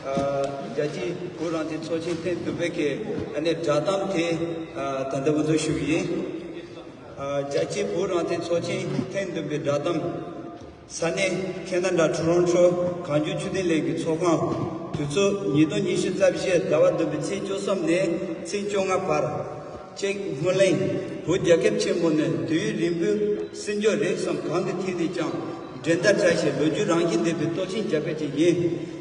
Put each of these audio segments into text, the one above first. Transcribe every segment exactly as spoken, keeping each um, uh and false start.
རྒྱལ་སྤྱིའི་བོད་རང་བཙན་ཚོགས་ཆེན་ཐེངས་བདུན་པའི་གི་ཨ་ནི་བསྒྲགས་གཏམ་དེ་ཨ་ད་ལྟ་འགོ་འཛུགས་ཞུ་གི་ཡིན། ཨ་རྒྱལ་སྤྱིའི་བོད་རང་བཙན་ཚོགས་ཆེན་ཐེངས་བདུན་པའི་བསྒྲགས་གཏམ། ས་གནས་ཁེ་ན་ཌ་ཊོ་རོན་ཊོ་གངས་ལྗོངས་ཆོས་ལྡན་གླིང་གི་ཚོགས་ཁང་། དུས་ཚོད་ཉིས་སྟོང་ཉི་ཤུ་རྩ་བཞི་ཟླ་བ་བདུན་པའི་ཚེས་བཅུ་གསུམ་ནས་ཚེས་བཅོ་ལྔ་བར། གཅིག་སྔོན་གླེང་། བོད་རྒྱལ་ཁབ་ཆེན་མོ་ནི་དུས་ཡུན་རིང་པོའི་སྲིད་འབྱོར་རིག་གསུམ་གང་གི་ཐད་ནས་ཀྱང་འགྲན་ཟླ་བྲལ་ཞིང་ལོ་རྒྱུས་རང་བཞིན་ལྡན་པའི་སྟོབས་ཆེན་རྒྱལ་ཁབ་ཅིག་ཡིན།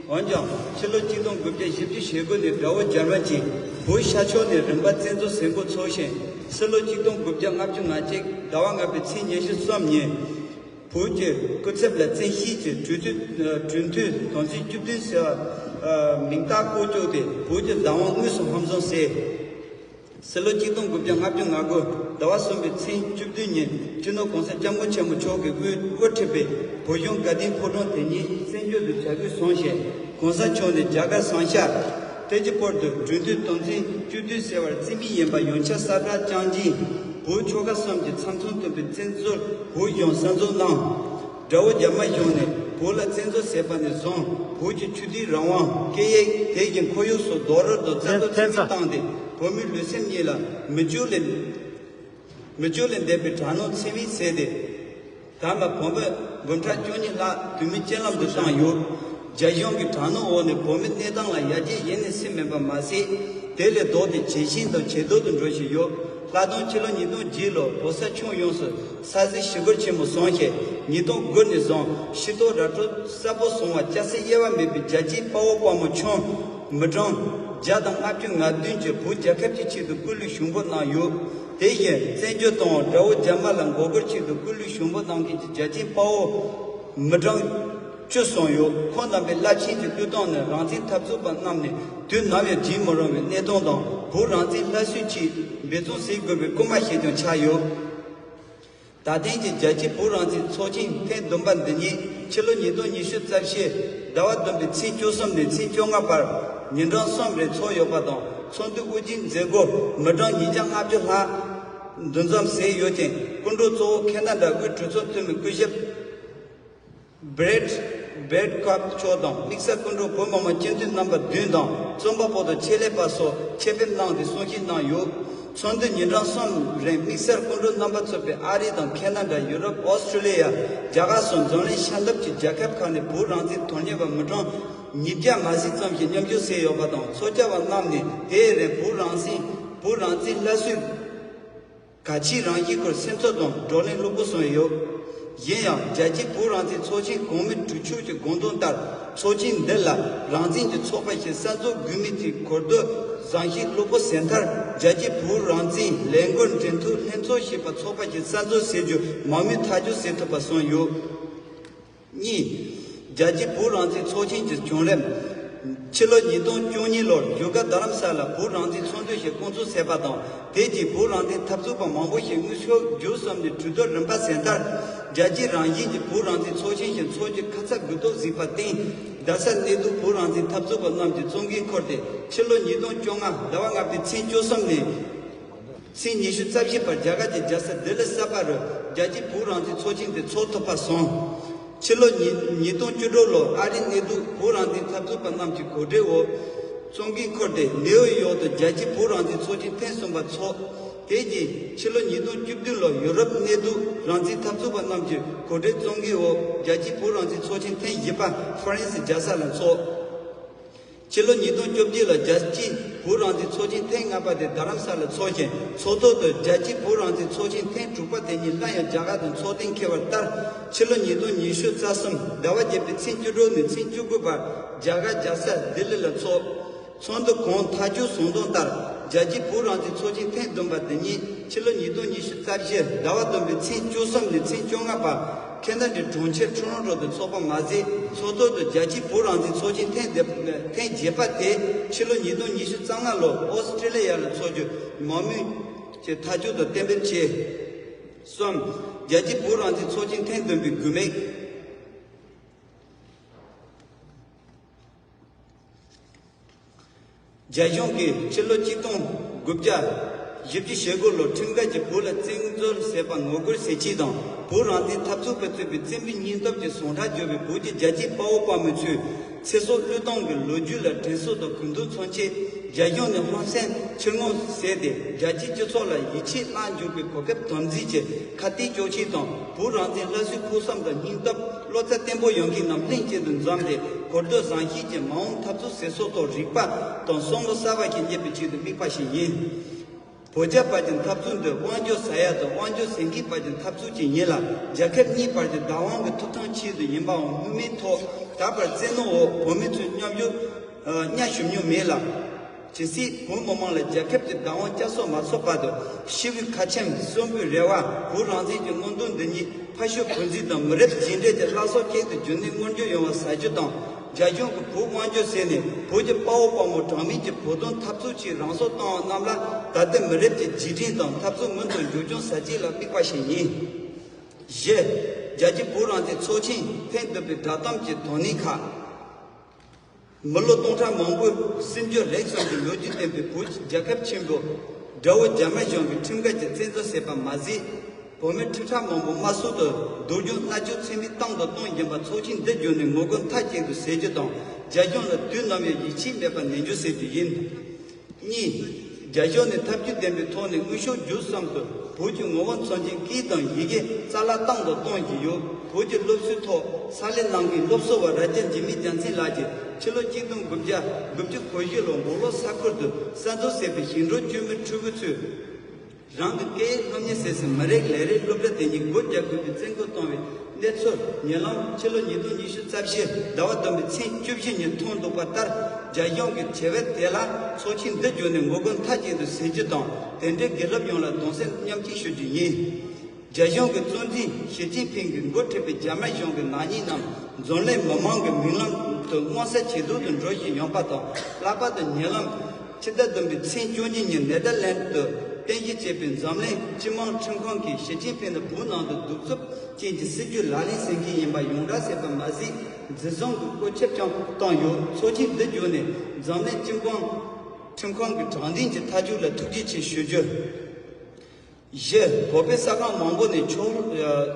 འོན་ཀྱང་ཕྱི་ལོ་ཆིག་སྟོང་དགུ་བརྒྱ་བཞི་བཅུ་ཞེ་དགུ་ནས་དགྲ་བོ་འཇར་མན་གྱིས་བོད་ཤར་ཕྱོགས་ནས་རིམ་པ་བཙན་འཛུལ་བྱེད་འགོ་ཚུགས་ཤིང་ཕྱི་ལོ་ཆིག་སྟོང་དགུ་བརྒྱ་ལྔ་བཅུ་ང་གཅིག་ཟླ་བ་ལྔ་པའི་ཚེས་ཉི་ཤུ་གསུམ་ཉིན། བོད་ཀྱི་སྐུ་ཚབ་ལ་བཙན་ཤེད་ཀྱིས་གྲོས་མཐུན་གྲོས་མཐུན་དོན་ཚན་བཅུ་བདུན་ཟེར་བ་མིང་རྟགས་བཀོད་བཅུག་སྟེ་བོད་ཀྱི་བདག་དབང་དངོས་སུ་ཧམ་བཟུང་བྱས། ཕྱི་ལོ་ཆིག་སྟོང་དགུ་བརྒྱ་ལྔ་བཅུ་ང་དགུ་ཟླ་བ་གསུམ་པའི་ཚེས་བཅུ་བདུན་ཉིན་སྤྱི་ནོར་༸གོང་ས་༸སྐྱབས་མགོན་ཆེན་པོ་མཆོག་གིས་དབུ་དབུ་ཁྲིད་པའི་བོད་གཞུང་དགའ་ལྡན་ཕོ་བྲང་དེ་ཉིད་བཙན་བྱོལ་དུ་བྱ་དགོས་གསུངས་ཤིང་༸གོང་ས་མཆོག་ནས་རྒྱ་གར་བྱང་ཤར་ཏེ་ཇི་པུར་དུ་གྲོས་མཐུན་དོན་ཚན་བཅུ་བདུན་ཟེར་བར་བརྩི་མུས་ཡིན་པ་ཡོངས་ཁྱབ་གསལ་བསྒྲགས་བསྐྱངས་རྗེས་བོད་ཆོལ་ཁ་གསུམ་གྱི་ཚབ་མཚོན་བསྟན་པའི་བཙན་འཛུལ་བོད་གཞུང་གསར་འཛུགས་གནང་། དགྲ་བོ་རྒྱ་དམར་གཞུང་ནས་བོད་ལ་བཙན་འཛུལ་བྱས་པ་ནས་བཟུང་བོད་ཀྱི་ཆོས་དད་རང་དབང་སྐད་ཡིག་དེ་བཞིན་ཁོར་ཡུག་སོགས་རྡོག་རོལ་དུ་རྩ་འཛུགས་ཚད་མེད་བཏང་སྟེ་བོད་མིའི་ལུས་སེམས་གཉིས་ལ་མི་སྤྱོད་ལས་མི་སྤྱོད་ལས་འདས་པའི་དྲག་གནོན་ཚད་མེད་བྱས་ཏེ། དམ་ལ་བོད་མི་འབུམ་ཕྲག་བཅུ་གཉིས་ལྷག་དུས་མིན་རྐྱེན་ལམ་དུ་བཏང་ཡོད། རྒྱ་གཞུང་གི་དྲག་གནོན་འོག་ནས་བོད་མིའི་གནས་སྟངས་ལ་ཡར་རྒྱས་གཞི་ནས་སྲིད་མིན་པ་མ་ཟད། དེ་ལས་ལྡོག་སྟེ་ཇེ་ཞན་དང་ཇེ་སྡུག་ཏུ་འགྲོ་བཞིན་ཡོད། ལྷག་དོན་ཕྱི་ལོ་ཉིས་སྟོང་བརྒྱད་ལོར་བོད་ས་ཁྱོན་ཡོངས་སུ་ས་ཟིག་ཞི་རྒོལ་ཆེན་མོ་བཟུང་ཞིང་ཉིས་སྟོང་དགུ་ནས་བཟུང་ཤེས་རྟོགས་ར་སྤྲོད་གསལ་པོ་བྱུང་བ་སྐྱ་སེར་དབྱེ་བ་མེད་པའི་རྒྱལ་གཅེས་དཔའ་བོ་དཔའ་མོ་ཁྱོན་མི་གྲངས་བརྒྱ་དང་ལྔ་བཅུ་ང་བདུན་གྱིས་བོད་རྒྱལ་ཁབ་ཀྱི་ཆེད་དུ་སྐུ་ལུས་ཞུགས་འབུལ་གནང་ཡོད། དེ་བཞིན་བཙན་བྱོལ་དང་དགྲ་བོ་རྒྱ་དམར་ལ་མགོ་སྒུར་ཆེད་དུ་སྐུ་ལུས་ཞུགས་འབུལ་གནང་མཁན་གྱི་རྒྱལ་གཅེས་དཔའ་བོ་མི་གྲངས་བཅུ་སོང་ཡོད། ཁོང་རྣམ་པའི་རླབས་ཆེན་གྱི་བློས་གཏོང་ནི་རང་བཙན་འཐབ་རྩོད་པ་རྣམས་ནས་དུས་ནམ་ཡང་བརྗེད་མི་རུང་བའི་གནས་སྟངས་དང་བོད་རང་བཙན་སླར་གསོའི་ཆེད་འབད་བརྩོན་བྱེད་དགོས་པའི་སྐུལ་མ་ཞིག་ཀྱང་ཆགས་ཡོད། ད་ཐེངས་ཀྱི་རྒྱལ་སྤྱིའི་བོད་རང་བཙན་ཚོགས་ཆེན་ཐེངས་བདུན་པ་འདི་ཉིད་ཕྱི་ལོ་ཉིས་སྟོང་ཉི་ཤུ་རྩ་བཞི་ཟླ་བ་བདུན་པའི་ཚེས་བཅུ་གསུམ་ནས་ཚེས་བཅོ་ལྔ་བར་ཉིན་གྲངས་གསུམ་རིང་འཚོགས་ཡོད་པ་དང་ཚོགས་འདུའི་དབུ་འབྱེད་མཛད་སྒོར་མི་གྲངས་ཉིས་བརྒྱ་ལྔ་བཅུ་ལྷག་འདུ་འཛོམས་བྱས་ཡོད་ཅིང་སྐུ་མགྲོན་གཙོ་བོ་ཁེ་ན་ཌ་དབུས་གྲོས་ཚོགས་འཐུས་མི་སྐུ་ཞབས་Brett Bradcop མཆོག་དང་དམིགས་བསལ་སྐུ་མགྲོན་བོད་མི་མང་སྤྱི་འཐུས་རྣམ་པ་བདུན་དང་རྩོམ་པ་པོ་དང་ཆེད་ལས་པ་སོགས་ཆེད་ཕེབས་གནང་སྟེ་གསུང་བཤད་གནང་ཡོད། ཚོགས་འདུ་ཉིན་གྲངས་གསུམ་རིང་དམིགས་བསལ་སྐུ་མགྲོན་རྣམ་པ་ཚོགས་པའི་ཨ་རི་དང་ཁེ་ན་ཌ། ཡུ་རོབ། ཨོ་སི་ཀྲི་ལི་ཡ། རྒྱ་གར་སོགས་འཛམ་གླིང་ཤར་ནུབ་ཀྱི་རྒྱལ་ཁབ་ཁག་ནས་བོད་རང་བཙན་དོན་གཉེར་བ་མི་གྲངས་ཉིས་བརྒྱ་མ་ཟིན་ཙམ་ཞིག་མཉམ་ཞུགས་བྱས་ཡོད་པ་དང་ཚོགས་བཅར་བ་རྣམས་ནས་དེའི་རིང་བོད་རང་བཙན་བོད་རང་བཙན་སླར་གསོའི་གལ་ཆེའི་རང་བཞིན་སྐོར་སེམས་ཚོར་དང་བགྲོ་གླེང་ལྷུག་པོ་གསུངས་ཡོད། གཞན་ཡང་རྒྱལ་སྤྱིའི་བོད་རང་བཙན་ཚོགས་ཆེན་གོང་མའི་གྲོས་ཆོད་ཀྱི་དགོངས་དོན་ལྟར་ཚོགས་ཆེན་འདི་ལ་རང་བཙན་གྱི་ཚོགས་པ་ཞིག་གསར་འཛུགས་དགོས་མིན་གྱི་གོ་བསྡུར་བཟང་ཤོས་ལྷུག་པོ་བྱས་མཐར་རྒྱལ་སྤྱིའི་བོད་རང་བཙན་ལས་འགུལ་འབྲེལ་མཐུད་ལྷན་ཚོགས་ཞེས་པ་ཚོགས་པ་ཞིག་གསར་འཛུགས་བྱེད་རྒྱུ་མང་མོས་ཐག་གཅོད་བྱེད་ཐུབ་པ་གསུངས་ཡོད། གཉིས། རྒྱལ་སྤྱིའི་བོད་རང་བཙན་ཚོགས་ཆེན་གྱི་བྱུང་རིམ། ཕྱི་ལོ་ཉིས་སྟོང་བཅུ་གཉིས་ལོར་བཞུགས་སྒར་རྡ་རམ་ས་ལར་བོད་རང་བཙན་ཚོགས་འདུ་ཞིག་བསྐོང་ཚོགས་བྱས་པ་དང་དེ་རྗེས་བོད་རང་བཙན་འཐབ་རྩོད་པ་མང་པོ་ཞིག་དངོས་ཤུགས་བརྒྱུད་གསུམ་ནས་གྲོས་བསྡུར་རིམ་པ་བྱས་མཐར་རྒྱལ་སྤྱིའི་རང་བཞིན་གྱི་བོད་རང་བཙན་ཚོགས་ཆེན་ཞིག་འཚོགས་རྒྱུ་ཁ་ཚ་དགོས་གཏུགས་བྱས་པར་བརྟེན་རྡ་སར་གནས་སྡོད་བོད་རང་བཙན་འཐབ་རྩོད་པ་རྣམས་ཀྱིས་གཙོ་འགན་འཁུར་ཏེ་ཕྱི་ལོ་ཉིས་སྟོང་བཅོ་ལྔ་ཟླ་བ་ལྔ་པའི་ཚེས་བཅུ་གསུམ་ནས། ཚེས་ཉི་ཤུ་རྩ་བཞི་བར་རྒྱ་གར་གྱི་རྒྱལ་ས་ལྡི་ལི་གསར་པ་རུ་རྒྱལ་སྤྱིའི་བོད་རང་བཙན་ཚོགས་ཆེན་དེ་འཚོགས་ཐུབ་པ་སོང་། ཕྱི་ལོ་ཉིས་ཉིས་སྟོང་བཅུ་དྲུག་ལོར་ཨ་རིའི་གནས་སྡོད་བོད་རང་བཙན་འཐབ་རྩོད་པ་རྣམས་ཀྱི་གོ་སྒྲིག་འོག་གཙོ་འགན་འཁུར་ཏེ་ནེའུ་ཡོག་ཏུ་རྒྱལ་སྤྱིའི་བོད་རང་བཙན་ཚོགས་ཆེན་ཐེངས་གསུམ་པ་འཚོགས། དེ་རྗེས་ཕྱི་ལོ་ཉིས་སྟོང་བཅུ་བདུན་ལོར་ཡུ་རོབ་གནས་སྡོད་རང་བཙན་འཐབ་རྩོད་པ་རྣམས་ཀྱི་གོ་སྒྲིག་གཙོ་འགན་འོག་རྒྱལ་སྤྱིའི་བོད་རང་བཙན་ཚོགས་ཆེན་ཐེངས་བཞི་པ་ཧྥ་རན་སི་རྒྱལ་ས་ལ་འཚོགས། ཕྱི་ལོ་ཉིས་སྟོང་བཅོ་བརྒྱད་ལ་རྒྱལ་སྤྱིའི་བོད་རང་བཙན་ཚོགས་ཆེན་ཐེངས་ལྔ་པ་དེ་རྡ་རམ་ས་ལར་འཚོགས་ཤིང་ཚོགས་ཐོག་ཏུ་རྒྱལ་སྤྱིའི་བོད་རང་བཙན་ཚོགས་ཆེན་ཐེངས་དྲུག་པ་དེ་ཉིད་སླར་ཡང་རྒྱ་གར་དུ་འཚོགས་གཏན་འཁེལ་བ་ལྟར་ཕྱི་ལོ་ཉིས་སྟོང་ཉི་ཤུ་རྩ་གསུམ་ཟླ་བ་བརྒྱད་པའི་ཚེས་བཅུ་དྲུག་ནས་ཚེས་བཅུ་དགུ་བར་རྒྱ་གར་རྒྱལ་ས་ལྡི་ལི་ལ་འཚོགས། ཚོགས་འདུ་གོང་ཐག་གཅོད་བྱུང་དོན་ལྟར་རྒྱལ་སྤྱིའི་བོད་རང་བཙན་ཚོགས་ཆེན་ཐེངས་བདུན་པ་འདི་ཉིད་ཕྱི་ལོ་ཉིས་སྟོང་ཉི་ཤུ་རྩ་བཞི་ཟླ་བ་བདུན་པའི་ཚེས་བཅུ་གསུམ་ནས་ཚེས་བཅོ་ལྔ་བར་ཁེ་ན་ཌའི་གྲོང་ཁྱེར་ཊོ་རོན་ཊོ་དུ་འཚོགས་པ་མ་ཟད་ཚོགས་ཐོག་ཏུ་རྒྱལ་སྤྱིའི་བོད་རང་བཙན་ཚོགས་ཆེན་ཐེངས་བདུན་ཐེངས་བརྒྱད་པ་དེ་ཕྱི་ལོ་ཉིས་སྟོང་ཉི་ཤུ་རྩ་ལྔ་ལོར་ཨོ་སི་ཀྲི་ལི་ཡ་ལ་འཚོགས་རྒྱུ་མང་མོས་ཀྱི་ཐག་གཅོད་དུ་གཏན་འབེབས་བྱས། གསུམ། རྒྱལ་སྤྱིའི་བོད་རང་བཙན་ཚོགས་ཆེན་ཐེངས་བདུན་པའི་དགོས་དམིགས། རྒྱ་གཞུང་གིས་ཕྱི་ལོ་ཆིག་སྟོང་དགུ་བརྒྱ་བཞི་བཅུ་ཞེ་དགུ་ལོར་ཁྲིམས་འགལ་གྱིས་བོད་ལ་བཙན་འཛུལ་བྱས་པ་ངོ་རྒོལ་བྱེད་ཆེད་དང་བོད་རང་བཙན་འཐབ་རྩོད་པ་གཙོས་པའི་བཙན་པོའི་སྙིང་སྟོབས་ཀྱི་ཟུངས་ཁྲག་བརྗོད་པའི་བོད་ཀྱི་རྒྱལ་གཅེས་དཔའ་བོ་དཔའ་མོ་ཚོས་ ཚེ་སྲོག་བློས་གཏོང་གི་ལོ་རྒྱུས་ལ་དྲན་གསོ་དང་གུས་འདུད་མཚོན་ཆེད། རྒྱ་གཞུང་ནས་དམར་གསོད་ཕྱིར་མངོན་བྱས་ཏེ། རྒྱལ་སྤྱིའི་སྤྱི་ཚོགས་ལ་ཡིད་ཆེས་བླངས་འཇུག་པའི་གོ་སྐབས་དམ་འཛིན་གྱིས་ཁ་གཏད་གཅོག་མཁན་དང་། བོད་རང་བཙན་སླར་གསོའི་ཕུགས་བསམ་དང་སྙིང་སྟོབས་བློ་རྩ་བརྟན་པོ་ཡོད་མཁན་རྣམས་ལྷན་གཅིག་ཏུ་འཛོམས་ཏེ། གོ་རྟོགས་བཟང་ཤེས་ཀྱིས་མ་འོངས་འཐབ་རྩོད་སྲིད་ཚོགས་ཐོག་རིག་པ་དང་བསམ་བློ་གསར་པ་ཞིག་རྙེད་པའི་ཆེད་དུ་དམིགས་པ་ཞིག་ཡིན། བོད་རྒྱ་བར་གྱི་འཐབ་རྩོད་འདི་དབང་སྒྱུར་ཟ་ཡ་དང་དབང་སྒྱུར་ཟིན་མཁན་བར་གྱི་འཐབ་རྩོད་ཅིག་ཡིན་ལ། རྒྱལ་ཁབ་གཉིས་བར་གྱི་བདག་དབང་གི་ཐོབ་ཐང་ཆེད་དུ་ཡིན་པའང་སྔོན་མའི་ཐོག་ད་བར་བཙན་གནོན་འོག་བོད་མི་ཚོས་མཉམ་ཞུགས་ཨ་མཉམ་ཞུགས་མྱོང་མེད་ལ། ཇི་སྲིད་བོད་མི་མང་ལ་རྒྱལ་ཁབ་ཀྱི་བདག་དབང་བསྐྱར་གསོ་མ་ཐོབ་བར་དུ། ཤི་བོའི་ཁ་ཆེམས། གསོན་པོའི་རེ་བ། བོད་རང་བཙན་གྱི་མངོན་འདོད་འདི་ཉིད་ཕ་ཤུལ་བུ་འཛིན་དང་མི་རབས་རྗེས་འདེད་ཀྱི་བླ་སྲོག་ཅན་དུ་འགྱུར་ནས་མངོན་འགྱུར་ཡོང་བ་བྱ་རྒྱུ་དང་། རྒྱ་གཞུང་གིས་བོད་དབང་སྒྱུར་བྱས་ནས་བོད་ཀྱི་དཔའ་བོ་དཔའ་མོ་གྲངས་མེད་ཀྱིས་བོད་དོན་འཐབ་རྩོད་ཆེད་རང་སྲོག་བཏང་བ་རྣམས་ལ། ད་ལྟའི་མི་རབས་ཀྱི་རྗེས་དྲན་དང་འཐབ་རྩོད་མུ་མཐུད་མཇུག་སྐྱོང་བྱ་ཆེད་ལ་དམིགས་པ་ཞིག་ཡིན། བཞི། རྒྱལ་སྤྱིའི་བོད་རང་བཙན་ཚོགས་ཆེན་ཐེངས་བདུན་པའི་བསྒྲགས་གཏམ་གྱི་དོན་སྣེ་ཁག་མི་ལོ་སྟོང་ཕྲག་མང་པོའི་སེམས་རྒྱུད་རེག་ཚོར་གྱི་ལོ་རྒྱུས་ལྡན་པའི་བོད་ཀྱི་རྒྱལ་ཁབ་ཆེན་པོ་དགྲ་བོ་རྒྱ་དམར་གཞུང་གི་ཁྲིམས་འགལ་གྱི་བཙན་འཛུལ་བྱས་པ་མ་ཟད། བོད་མི་ཁྲི་ཕྲག་མང་པོ་དམར་གསོད་དང་སྡུག་སྦྱོང་མནར་གཅོད་ཚད་མེད་བཏང་དང་གཏོང་བཞིན་པ་ཚོགས་ཆེན་འདི་བརྒྱུད་ནས་ངོ་རྒོལ་མཐའ་གཅིག་ཏུ་བྱེད་རྒྱུ་དང་། རྒྱ་གཞུང་ལ་དུས་ནམ་ཡང་ཡིད་ཆེས་མེད་པར་ནན་བརྗོད་བྱེད་རྒྱུ་ཡིན། གཉིས། རྒྱ་གཞུང་ནས་ཐབས་ཇུས་ལྡན་པའི་ཐོག་ནས་དངོས་ཤུགས་བརྒྱུད་གསུམ་དུ་བོད་ཀྱི་ངོ་བོ་མཚོན་ཅན་སྐད་དང་ཡི་གེ་རྩ་བརླག་བཏང་དང་གཏོང་བཞིན་ཡོད། བོད་ཀྱི་སློབ་གསོའི་ཐོག་ཕྱག་ལས་གནང་མཁན་སློབ་གསོ་བ་རྭ་རྒྱ་འཇིགས་མེད་རྒྱལ་མཚན་ལགས་ཀྱིས་ཕྱི་ལོ་གཅིག་སྟོང་དགུ་བརྒྱ་དགུ་བཅུ་གོ་བཞི་ལོར་མགོ་ལོག་ས་ཁུལ་དུ་གསར་འཛུགས་བྱས་པའི་ཞིང་འབྲོག་བཅོས་མའི་ཕྲུ་གུ་ཚོས། རང་གི་སྐད་ཡིག་སློབ་གཉེར་བྱེད་སའི་མི་རིགས་ལས་རིགས་སློབ་གྲྭ་དེ་ཉིད་སྒོ་རྒྱག་དགོས་པའི་བཙན་སྐུལ་བཏང་བའི་གནས་ཚུལ་ཉེ་ལམ་ཕྱི་ལོ་ཉིས་སྟོང་ཉི་ཤུ་རྩ་བཞི་ཟླ་བ་བདུན་པའི་ཚེས་བཅུ་བཞི་ཉིན་ཐོན་འདུག་པ་ལྟར། རྒྱ་གཞུང་གིས་བྱ་བ་དེ་ལ་ཚོགས་ཆེན་འདི་བརྒྱུད་ནས་ངོ་རྒོལ་མཐའ་གཅིག་ཏུ་བྱེད་རྒྱུ་དང་། དེ་འབྲེལ་དགེ་སློབ་ཡོངས་ལ་གདུང་སེམས་མཉམ་སྐྱེད་ཞུ་རྒྱུ་ཡིན། རྒྱ་གཞུང་གི་གཙོ་འཛིན་ཞི་ཅིན་ཕིང་གིས་འགོ་ཁྲིད་པའི་རྒྱ་དམར་གཞུང་གི་ནག་ཉེས་རྣམས་འཛམ་གླིང་མི་མང་གི་མིག་ལམ་དུ་མངོན་གསལ་ཇེ་སྡུག་ཏུ་འགྲོ་བཞིན་ཡོད་པ་དང་། ལྷག་པར་དུ་ཉེ་ལམ་ཕྱི་ཟླ་བདུན་པའི་ཚེས་བཅུ་གཉིས་ཉིན་ནེ་དར་ལེནཌ་དུ་རྟེན་གཞི་བྱས་པའི་འཛམ་གླིང་སྤྱི་དམངས་ཁྲིམས་ཁང་གིས་ཞི་ཅིན་ཕིང་ནི་བོད་ནང་དུ་གདུག་རྩུབ་ཅན་གྱི་སྲིད་བྱུས་ལག་ལེན་བྱེད་མཁན་ཡིན་པ་ཡོངས་གྲགས་བྱས་པ་མ་ཟད། འཛིན་བཟུང་གི་བཀོད་ཁྱབ་ཀྱང་བཏང་ཡོད། ཚོགས་ཆེན་འདི་བརྒྱུད་ནས་འཛམ་གླིང་སྤྱི་དམངས་ཁྲིམས་ཁང་གི་དྲང་བདེན་གྱི་ཐག་གཅོད་ལ་ཐུགས་རྗེ་ཆེ་ཞུ་རྒྱུ། བཞི། བོད་པའི་གསར་ཁང་མང་པོ་ནས་ཕྱོགས་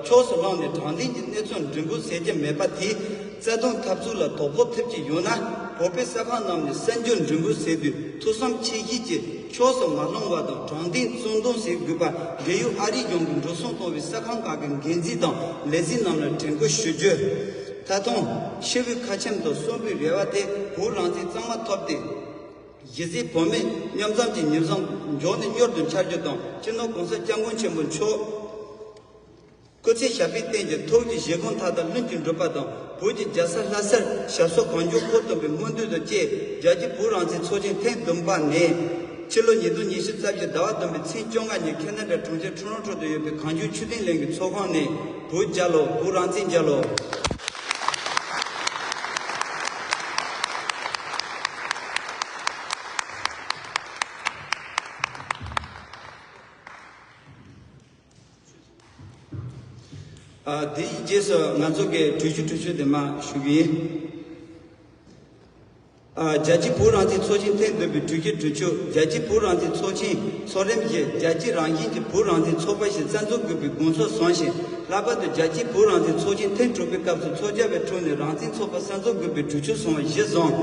ཕྱོགས་སུ་ལངས་ནས་དྲང་བདེན་གྱི་གནས་ཚུལ་འགྲེམས་སྤེལ་བྱེད་ཀྱི་མེད་པ་དེས་རྩ་དོན་འཐབ་རྩོད་ལ་དོ་ཕོག་ཐེབས་ཀྱི་ཡོད་ན། བོད་པའི་གསར་ཁང་རྣམས་ནས་གསར་འགྱུར་འགྲེམས་སྤེལ་བྱེད་དུས་ཐུགས་བསམ་ཆེ་བཞེས་ཀྱིས་ཕྱོགས་སུ་མ་ལྷུང་བ་དང་། དྲང་བདེན་གཙོ་འདོན་བྱེད་དགོས་པ། འབྲེལ་ཡོད་ཨ་རིའི་གཞུང་གིས་འགྲོ་སོང་གཏོང་བའི་གསར་ཁང་ཁག་གི་འགན་འཛིན་དང་ལས་བྱེད་རྣམས་ལ་དྲན་སྐུལ་ཞུ་རྒྱུ། ད་དུང་ཤི་བོའི་ཁ་ཆེམས་དང་གསོན་པོའི་རེ་བ་དེ་བོད་རང་བཙན་གཙང་མ་ཐོབ་སྟེ། གཞི་རྩའི་བོད་མི་མཉམ་འཛོམས་ཀྱི་ཉིན་བཟང་མགྱོགས་ནས་མྱུར་དུ་འཆར་རྒྱུ་དང་། སྤྱི་ནོར་༸གོང་ས་༸སྐྱབས་མགོན་ཆེན་པོ་མཆོག་སྐུ་ཚེ་ཞབས་པད་བརྟན་ཅིང་ཐུགས་ཀྱི་བཞེད་དགོངས་མཐའ་དག་ལྷུན་གྱིས་འགྲུབ་པ་དང་། བོད་ཀྱི་རྒྱལ་ས་ལྷ་སར་ཞབས་སོར་གང་མགྱོགས་འཁོད་ཐུབ་པའི་སྨོན་འདུན་དང་བཅས། རྒྱལ་སྤྱིའི་བོད་རང་བཙན་ཚོགས་ཆེན་ཐེངས་བདུན་པ་ནས་ཕྱི་ལོ་ཉིས་སྟོང་ཉི་ཤུ་རྩ་བཞི་ཟླ་བ་བདུན་པའི་ཚེས་བཅོ་ལྔ་ཉིན་ཁེ་ན་ཌ་གྲོང་ཁྱེར་ཊོ་རོན་ཊོ་དུ་ཡོད་པའི་གངས་ལྗོངས་ཆོས་ལྡན་གླིང་གི་ཚོགས་ཁང་ནས། བོད་རྒྱལ་ལོ། བོད་རང་བཙན་རྒྱལ་ལོ། ཨ། དེའི་རྗེས་སུ་ང་ཚོ་གི་གྲོས་ཆོད་གྲོས་ཆོད་དེ་མར་ཞུ་གི་ཡིན། ཨ། རྒྱལ་སྤྱིའི་བོད་རང་བཙན་ཚོགས་ཆེན་ཐེངས་བདུན་པའི་གྲོས་ཆོད་གྲོས་ཆོད། རྒྱལ་སྤྱིའི་བོད་རང་བཙན་ཚོགས་ཆེན་ཚོགས་རིམ་བཞི། རྒྱལ་སྤྱི་རང་བཞིན་གྱི་བོད་རང་བཙན་ཚོགས་པ་ཞིག་གསར་འཛུགས་དགོས་པའི་དགོངས་ཚུལ་བཟུང་ཞིང་། ལྷག་པར་དུ་རྒྱལ་སྤྱིའི་བོད་རང་བཙན་ཚོགས་ཆེན་ཐེངས་དྲུག་པའི་སྐབས་སུ་ཚོགས་བཅར་བའི་ཁྲོད་ནས་རང་བཙན་ཚོགས་པ་གསར་འཛུགས་དགོས་པའི་གྲོས་ཆོད་བཟུང་བ་གཞིར་བཟུང་།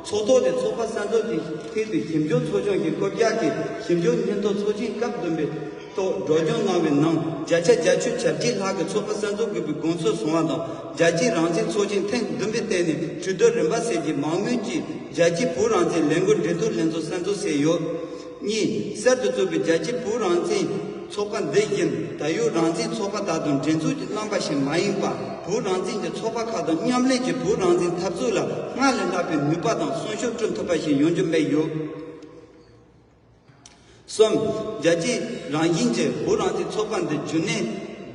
ཚོགས་ཐོག་ནས་ཚོགས་པ་གསར་འཛུགས་ཀྱི་ཐད་དུ་ཞིབ་འཇུག་ཚོགས་ཆུང་གིས་བཀོད་རྒྱ་གི་ཞིབ་འཇུག་སྙན་ཐོ་ཚོགས་ཆེན་སྐབས་བདུན་པའི་ཐོག་སྒྲོག་སྦྱང་གནང་བའི་ནང་། བརྒྱ་ཆ་བརྒྱད་ཅུ་གྱ་བརྒྱད་ལྷག་གིས་ཚོགས་པ་གསར་འཛུགས་དགོས་པའི་དགོངས་ཚུལ་བཟུང་བ་དང་། རྒྱལ་སྤྱིའི་རང་བཙན་ཚོགས་ཆེན་ཐེངས་བདུན་པའི་སྟེང་ནས་གྲོས་བསྡུར་རིམ་པ་བྱས་རྗེས་མང་མོས་ཀྱིས་རྒྱལ་སྤྱིའི་བོད་རང་བཙན་ལས་འགུལ་འབྲེལ་གཏུག་ལྷན་ཚོགས་གསར་འཛུགས་བྱས་ཡོད། གཉིས། གསར་དུ་བཙུགས་པའི་རྒྱལ་སྤྱིའི་བོད་རང་བཙན་ཚོགས་པ་འདི་བཞིན་ད་ཡོད་རང་བཙན་ཚོགས་པ་དག་དང་འགྲན་རྩོད་ཀྱི་རྣམ་པ་ཞིག་མ་ཡིན་པར། བོད་རང་བཙན་གྱི་ཚོགས་པ་ཁག་དང་མཉམ་ལས་ཀྱིས་བོད་རང་བཙན་འཐབ་རྩོད་ལ་སྔར་ལས་ལྷག་པའི་ནུས་པ་དང་སྲུང་སྐྱོབ་བསྐྲུན་ཐུབ་པ་ཞིག་ཡོང་རྒྱུ་སྨྲས་ཡོད། གསུམ། རྒྱལ་སྤྱིའི་རང་བཞིན་གྱི་བོད་རང་བཙན་ཚོགས་པ་འདི་རྒྱུན་གནས་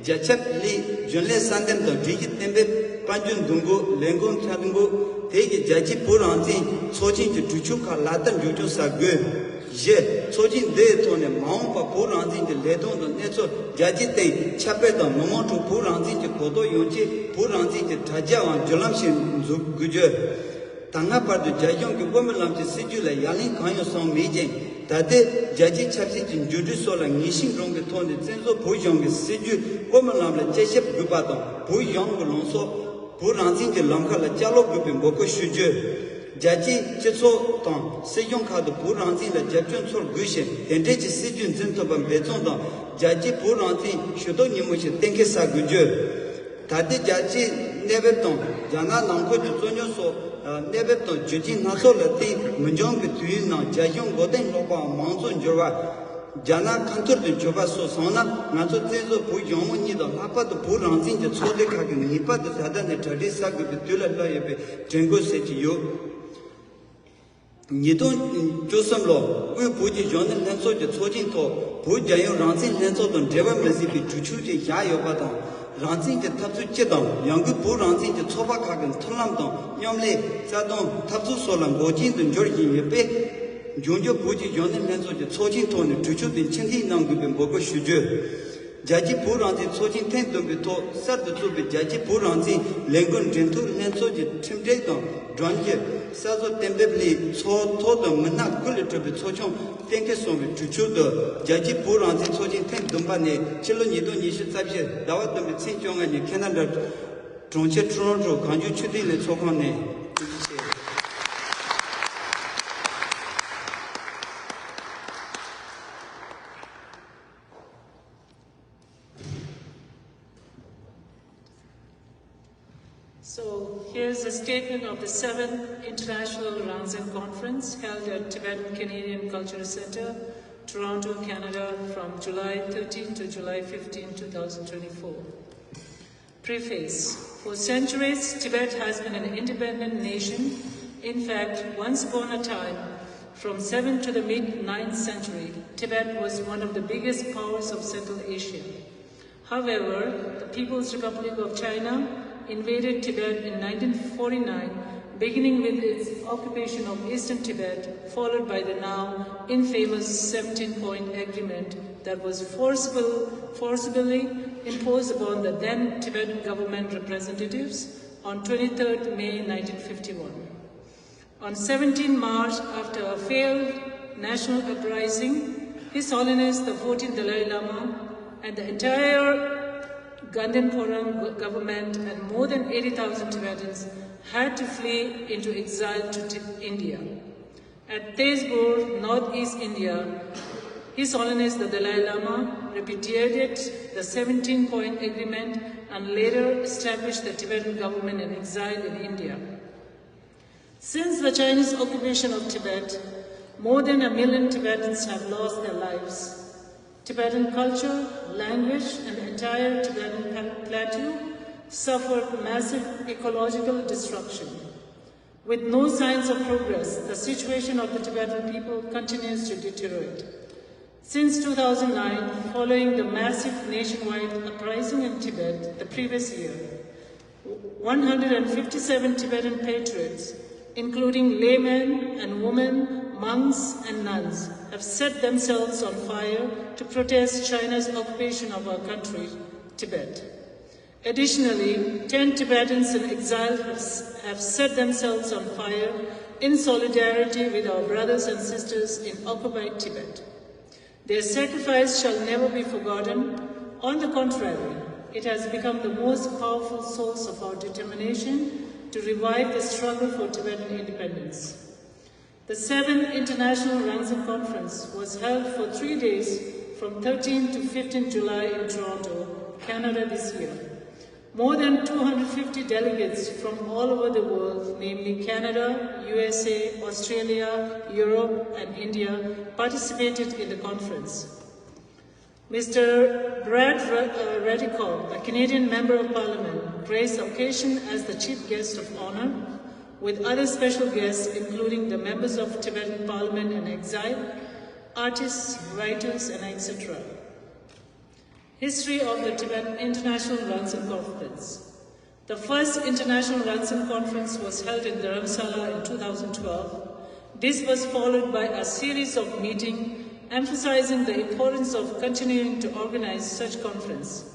རྒྱ་ཁྱབ་ལས་རྒྱུན་ལས་གསར་འདེམས་དང་སྒྲིག་གཞི་གཏན་འབེབས། དཔལ་འབྱོར་འདུ་འགོད། ལས་འགུལ་འཆར་འགོད། དེ་གའི་རྒྱལ་སྤྱིའི་བོད་རང་བཙན་ཚོགས་ཆེན་གྱི་གྲོས་ཆོད་ཁག་ལག་བསྟར་མགྱོགས་མྱུར་བྱ་དགོས། བཞི། ཚོགས་ཆེན་འདིའི་ཐོག་ནས་མ་འོངས་པར་བོད་རང་བཙན་གྱི་ལས་དོན་དང་གནས་ཚུལ་རྒྱལ་སྤྱིའི་སྟེང་ཁྱབ་སྤེལ་དང་། མི་མང་ཁྲོད་བོད་རང་བཙན་གྱི་གོ་རྟོགས་ཡོང་ཆེད་བོད་རང་བཙན་གྱི་དྲ་རྒྱའམ་བརྒྱུད་ལམ་ཞིག་འཛུགས་དགོས་རྒྱུ། ད་སྔ་བར་དུ་རྒྱ་གཞུང་གིས་དབུ་མའི་ལམ་གྱི་སྲིད་བྱུས་ལ་ཡ་ལན་གང་ཡང་གསུངས་མེད་ཅིང་། ད་ལྟའི་རྒྱལ་སྤྱིའི་ཆབ་སྲིད་ཀྱི་འགྱུར་འགྲོས་སོགས་ལ་ངེས་ཤེས་འདྲེན་པའི་ཐོག་ནས། བཙན་བྱོལ་བོད་གཞུང་གི་སྲིད་བྱུས་དབུ་མའི་ལམ་ལ་དཔྱད་ཞིབ་དགོས་པ་དང་། བོད་གཞུང་གི་ལངས་ཕྱོགས་ བོད་རང་བཙན་གྱི་ལམ་ཁ་ལ་བཅའ་ལོག་དགོས་པའི་འབོད་སྐུལ་ཞུ་རྒྱུ། རྒྱལ་སྤྱིའི་སྤྱི་ཚོགས་དང་སྲིད་གཞུང་ཁག་ཏུ་བོད་རང་བཙན་ལ་རྒྱབ་སྐྱོར་འཚོལ་དགོས་ཤིང་། དེ་འབྲེལ་གྱི་སྲིད་ཇུས་འཛིན་ཐུབ་པར་འབད་བརྩོན་དང་། རྒྱལ་སྤྱིའི་བོད་རང་བཙན་ཞུ་གཏུག་ཉིན་མོ་ཞིག་གཏན་འཁེལ་གསར་དགོས་རྒྱུ། ད་ལྟའི་རྒྱལ་སྤྱིའི་གནས་བབ་དང་། རྒྱ་ནག་ནང་ཁུལ་གྱི་རྩོད་རྙོག་སོགས་གནས་བབ་དང་རྒྱུ་རྐྱེན་སྣ་ཚོགས་ལ་བརྟེན། མི་འགྱངས་ཀྱི་དུས་ཡུན་ནང་རྒྱ་གཞུང་མགོ་རྟིང་སློག་པའམ་མང་གཙོར་འགྱུར་བ། རྒྱ་ནག་ཁ་ཐོར་དུ་གྱུར་པ་སོགས་སོང་ན། ང་ཚོ་བཙན་བཟུང་བོད་གཞུང་མང་གཉིས་དང་། ལྷག་པར་དུ་བོད་རང་བཙན་གྱི་ཚོགས་སྡེ་ཁག་གིས་ངེས་པར་དུ་ད་ལྟ་ནས་གྲ་སྒྲིག་གསར་དགོས་པའི་དུས་ལ་སླེབས་ཡོད་པའི་དྲན་སྐུལ་ཟེར་གྱི་ཡོད། ཉིས་སྟོང་བཅུ་གསུམ་ལོར་དབུས་བོད་ཀྱི་གཞོན་ནུ་ལྷན་ཚོགས་ཀྱི་ཚོགས་ཆེན་ཐོག་བོད་རྒྱལ་ཡོངས་རང་བཙན་ལྷན་ཚོགས་དང་འབྲེལ་བ་མི་སྲིད་པའི་གྲོས་ཆོད་ཅིག་བཞག་ཡོད་པ་དང་། རང་བཙན་གྱི་འཐབ་རྩོད་སྤྱི་དང་། ཡང་སྒོས་བོད་རང་བཙན་གྱི་ཚོགས་པ་ཁག་གི་མཐུན་ལམ་དང་། མཉམ་ལས། རྩ་དོན། འཐབ་རྩོད་སོགས་ལ་འགོག་རྐྱེན་དུ་འགྱུར་བཞིན་ཡོད་པས། འབྱུང་འགྱུར་བོད་ཀྱི་གཞོན་ནུ་ལྷན་ཚོགས་ཀྱི་ཚོགས་ཆེན་ཐོག་ནས་གྲོས་ཆོད་དེ་ཕྱིར་འཐེན་གནང་དགོས་པའི་འབོད་སྐུལ་ཞུ་རྒྱུ། རྒྱལ་སྤྱིའི་བོད་རང་བཙན་ཚོགས་ཆེན་ཐེངས་བདུན་པའི་ཐོག་གསར་དུ་བཙུགས་པའི་རྒྱལ་སྤྱིའི་བོད་རང་བཙན་ལས་འགུལ་འབྲེལ་མཐུད་ལྷན་ཚོགས་ཀྱི་ཁྲིམས་སྒྲིག་དང་སྒྲོམ་གཞི། གསར་བཟོ་གཏན་འབེབས་ལས་ཚོགས་ཐོག་ཏུ་མི་སྣ་སྐུ་ལས་གྲུབ་པའི་ཚོགས་ཆུང་གཏན་འཁེལ་སོང་བའི་གྲོས་ཆོད་དུ། རྒྱལ་སྤྱིའི་བོད་རང་བཙན་ཚོགས་ཆེན་ཐེངས་བདུན་པ་ནས་ཕྱི་ལོ་ཉིས་སྟོང་ཉི་ཤུ་རྩ་བཞི་ཟླ་བ་བདུན་པའི་ཚེས་བཅོ་ལྔ་ཉིན་ཁེ་ན་ཌ་གྲོང་ཁྱེར་ཊོ་རོན་ཊོ་གངས་ལྗོངས་ཆོས་ལྡན་གླིང་ཚོགས་ཁང་ནས་གྲོལ་རྒྱུ་བྱས། So, here's a statement of the seventh International Rangzen Conference held at Tibetan Canadian Cultural Center, Toronto, Canada, from July thirteenth to July fifteenth, two thousand twenty-four. Preface. For centuries, Tibet has been an independent nation. In fact, once upon a time, from seventh to the mid ninth century, Tibet was one of the biggest powers of Central Asia. However, the People's Republic of China invaded Tibet in nineteen forty-nine, beginning with its occupation of eastern Tibet, followed by the now infamous seventeen-point agreement that was forcible, forcibly imposed upon the then Tibetan government representatives on twenty-third May nineteen fifty-one. On seventeenth March, after a failed national uprising, His Holiness the fourteenth Dalai Lama and the entire Ganden Phorang go- government and more than eighty thousand Tibetans had to flee into exile to Ti- India. At Tezpur, northeast India, His Holiness the Dalai Lama repudiated the seventeen-point agreement and later established the Tibetan government in exile in India. Since the Chinese occupation of Tibet, more than a million Tibetans have lost their lives. Tibetan culture, language, and the entire Tibetan pa- plateau suffered massive ecological destruction. With no signs of progress, the situation of the Tibetan people continues to deteriorate. Since two thousand nine, following the massive nationwide uprising in Tibet the previous year, one hundred fifty-seven Tibetan patriots, including laymen and women, monks and nuns, have set themselves on fire to protest China's occupation of our country, Tibet. Additionally, ten Tibetans in exile have, have set themselves on fire in solidarity with our brothers and sisters in occupied Tibet. Their sacrifice shall never be forgotten. On the contrary, it has become the most powerful source of our determination to revive the struggle for Tibetan independence. The seventh International Rangzen Conference was held for three days from thirteenth to fifteenth July in Toronto, Canada this year. More than two hundred fifty delegates from all over the world, namely Canada, U S A, Australia, Europe, and India, participated in the conference. Mister Brad Re- uh, Redekop, a Canadian Member of Parliament, graced the occasion as the Chief Guest of Honor, with other special guests including the members of Tibetan Parliament in exile, artists, writers, and et cetera. History of the Tibetan International Rangzen Conference. The first International Rangzen Conference was held in Dharamsala in two thousand twelve. This was followed by a series of meetings emphasizing the importance of continuing to organize such conference.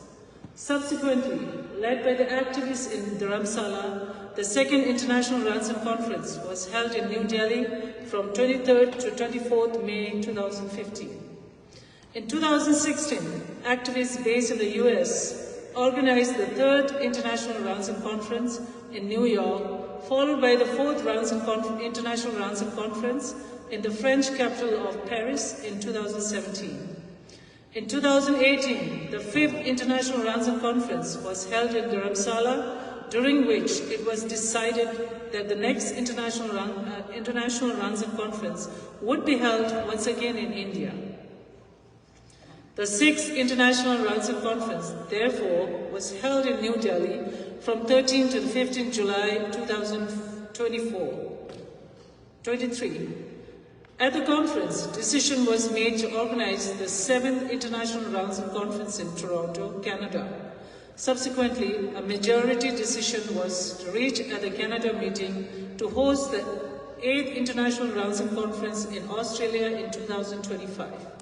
Subsequently, led by the activists in Dharamsala, the second International Rangzen Conference was held in New Delhi from twenty-third to twenty-fourth May two thousand fifteen. In two thousand sixteen, activists based in the U S organized the third International Rangzin Conference in New York, followed by the fourth Rangzin Conf- International Rangzin Conference in the French capital of Paris in two thousand seventeen. In two thousand eighteen, the fifth International Rangzin Conference was held in Dharamsala, during which it was decided that the next International, Ran- uh, International Rangzin Conference would be held once again in India. The sixth International Rangzin Conference, therefore, was held in New Delhi from thirteenth to the fifteenth July two thousand twenty-four, twenty-three. At the conference, decision was made to organize the seventh International Rangzin Conference in Toronto, Canada. Subsequently, a majority decision was reached at the Canada meeting to host the eighth International Rangzin Conference in Australia in two thousand twenty-five.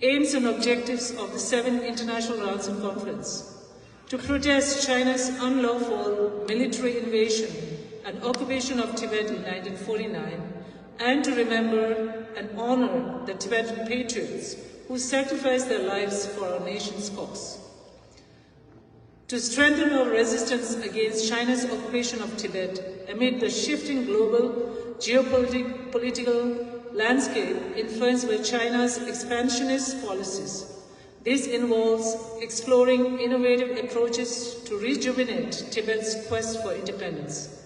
Aims and objectives of the seventh International Rangzin Conference: to protest China's unlawful military invasion and occupation of Tibet in nineteen forty-nine, and to remember and honor the Tibetan patriots who sacrificed their lives for our nation's cause. To strengthen our resistance against China's occupation of Tibet amid the shifting global geopolitical landscape influenced by China's expansionist policies. This involves exploring innovative approaches to rejuvenate Tibet's quest for independence.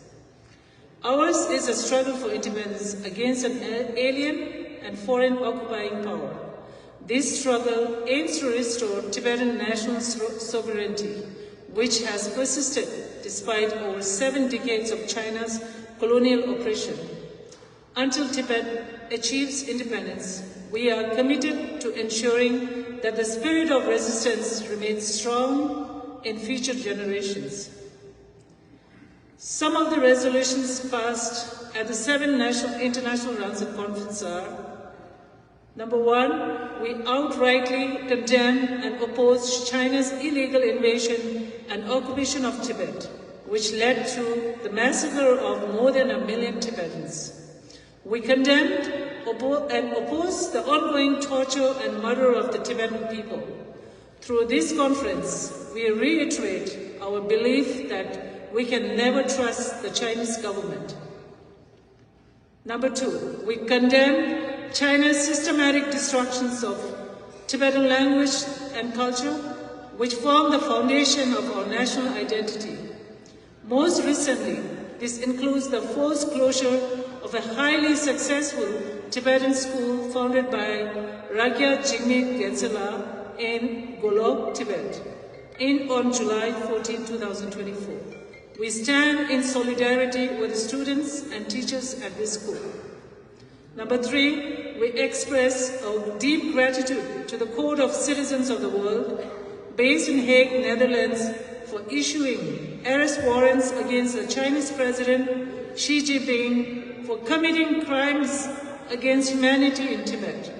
Ours is a struggle for independence against an a- alien and foreign occupying power. This struggle aims to restore Tibetan national so- sovereignty, which has persisted despite over seven decades of China's colonial oppression. Until Tibet achieves independence, we are committed to ensuring that the spirit of resistance remains strong in future generations. Some of the resolutions passed at the seventh National International Rangzin Conference are: number one, we outrightly condemn and oppose China's illegal invasion and occupation of Tibet, which led to the massacre of more than a million Tibetans. We condemned oppo- and oppose the ongoing torture and murder of the Tibetan people. Through this conference, we reiterate our belief that we can never trust the Chinese government. Number two, we condemn China's systematic destructions of Tibetan language and culture, which form the foundation of our national identity. Most recently, this includes the forced closure of a highly successful Tibetan school founded by Rakya Jigme Gyaltsela in Golok, Tibet, in on July fourteenth, two thousand twenty-four. We stand in solidarity with the students and teachers at this school. Number three, we express our deep gratitude to the Court of Citizens of the World, based in Hague, Netherlands, for issuing arrest warrants against the Chinese President Xi Jinping for committing crimes against humanity in Tibet.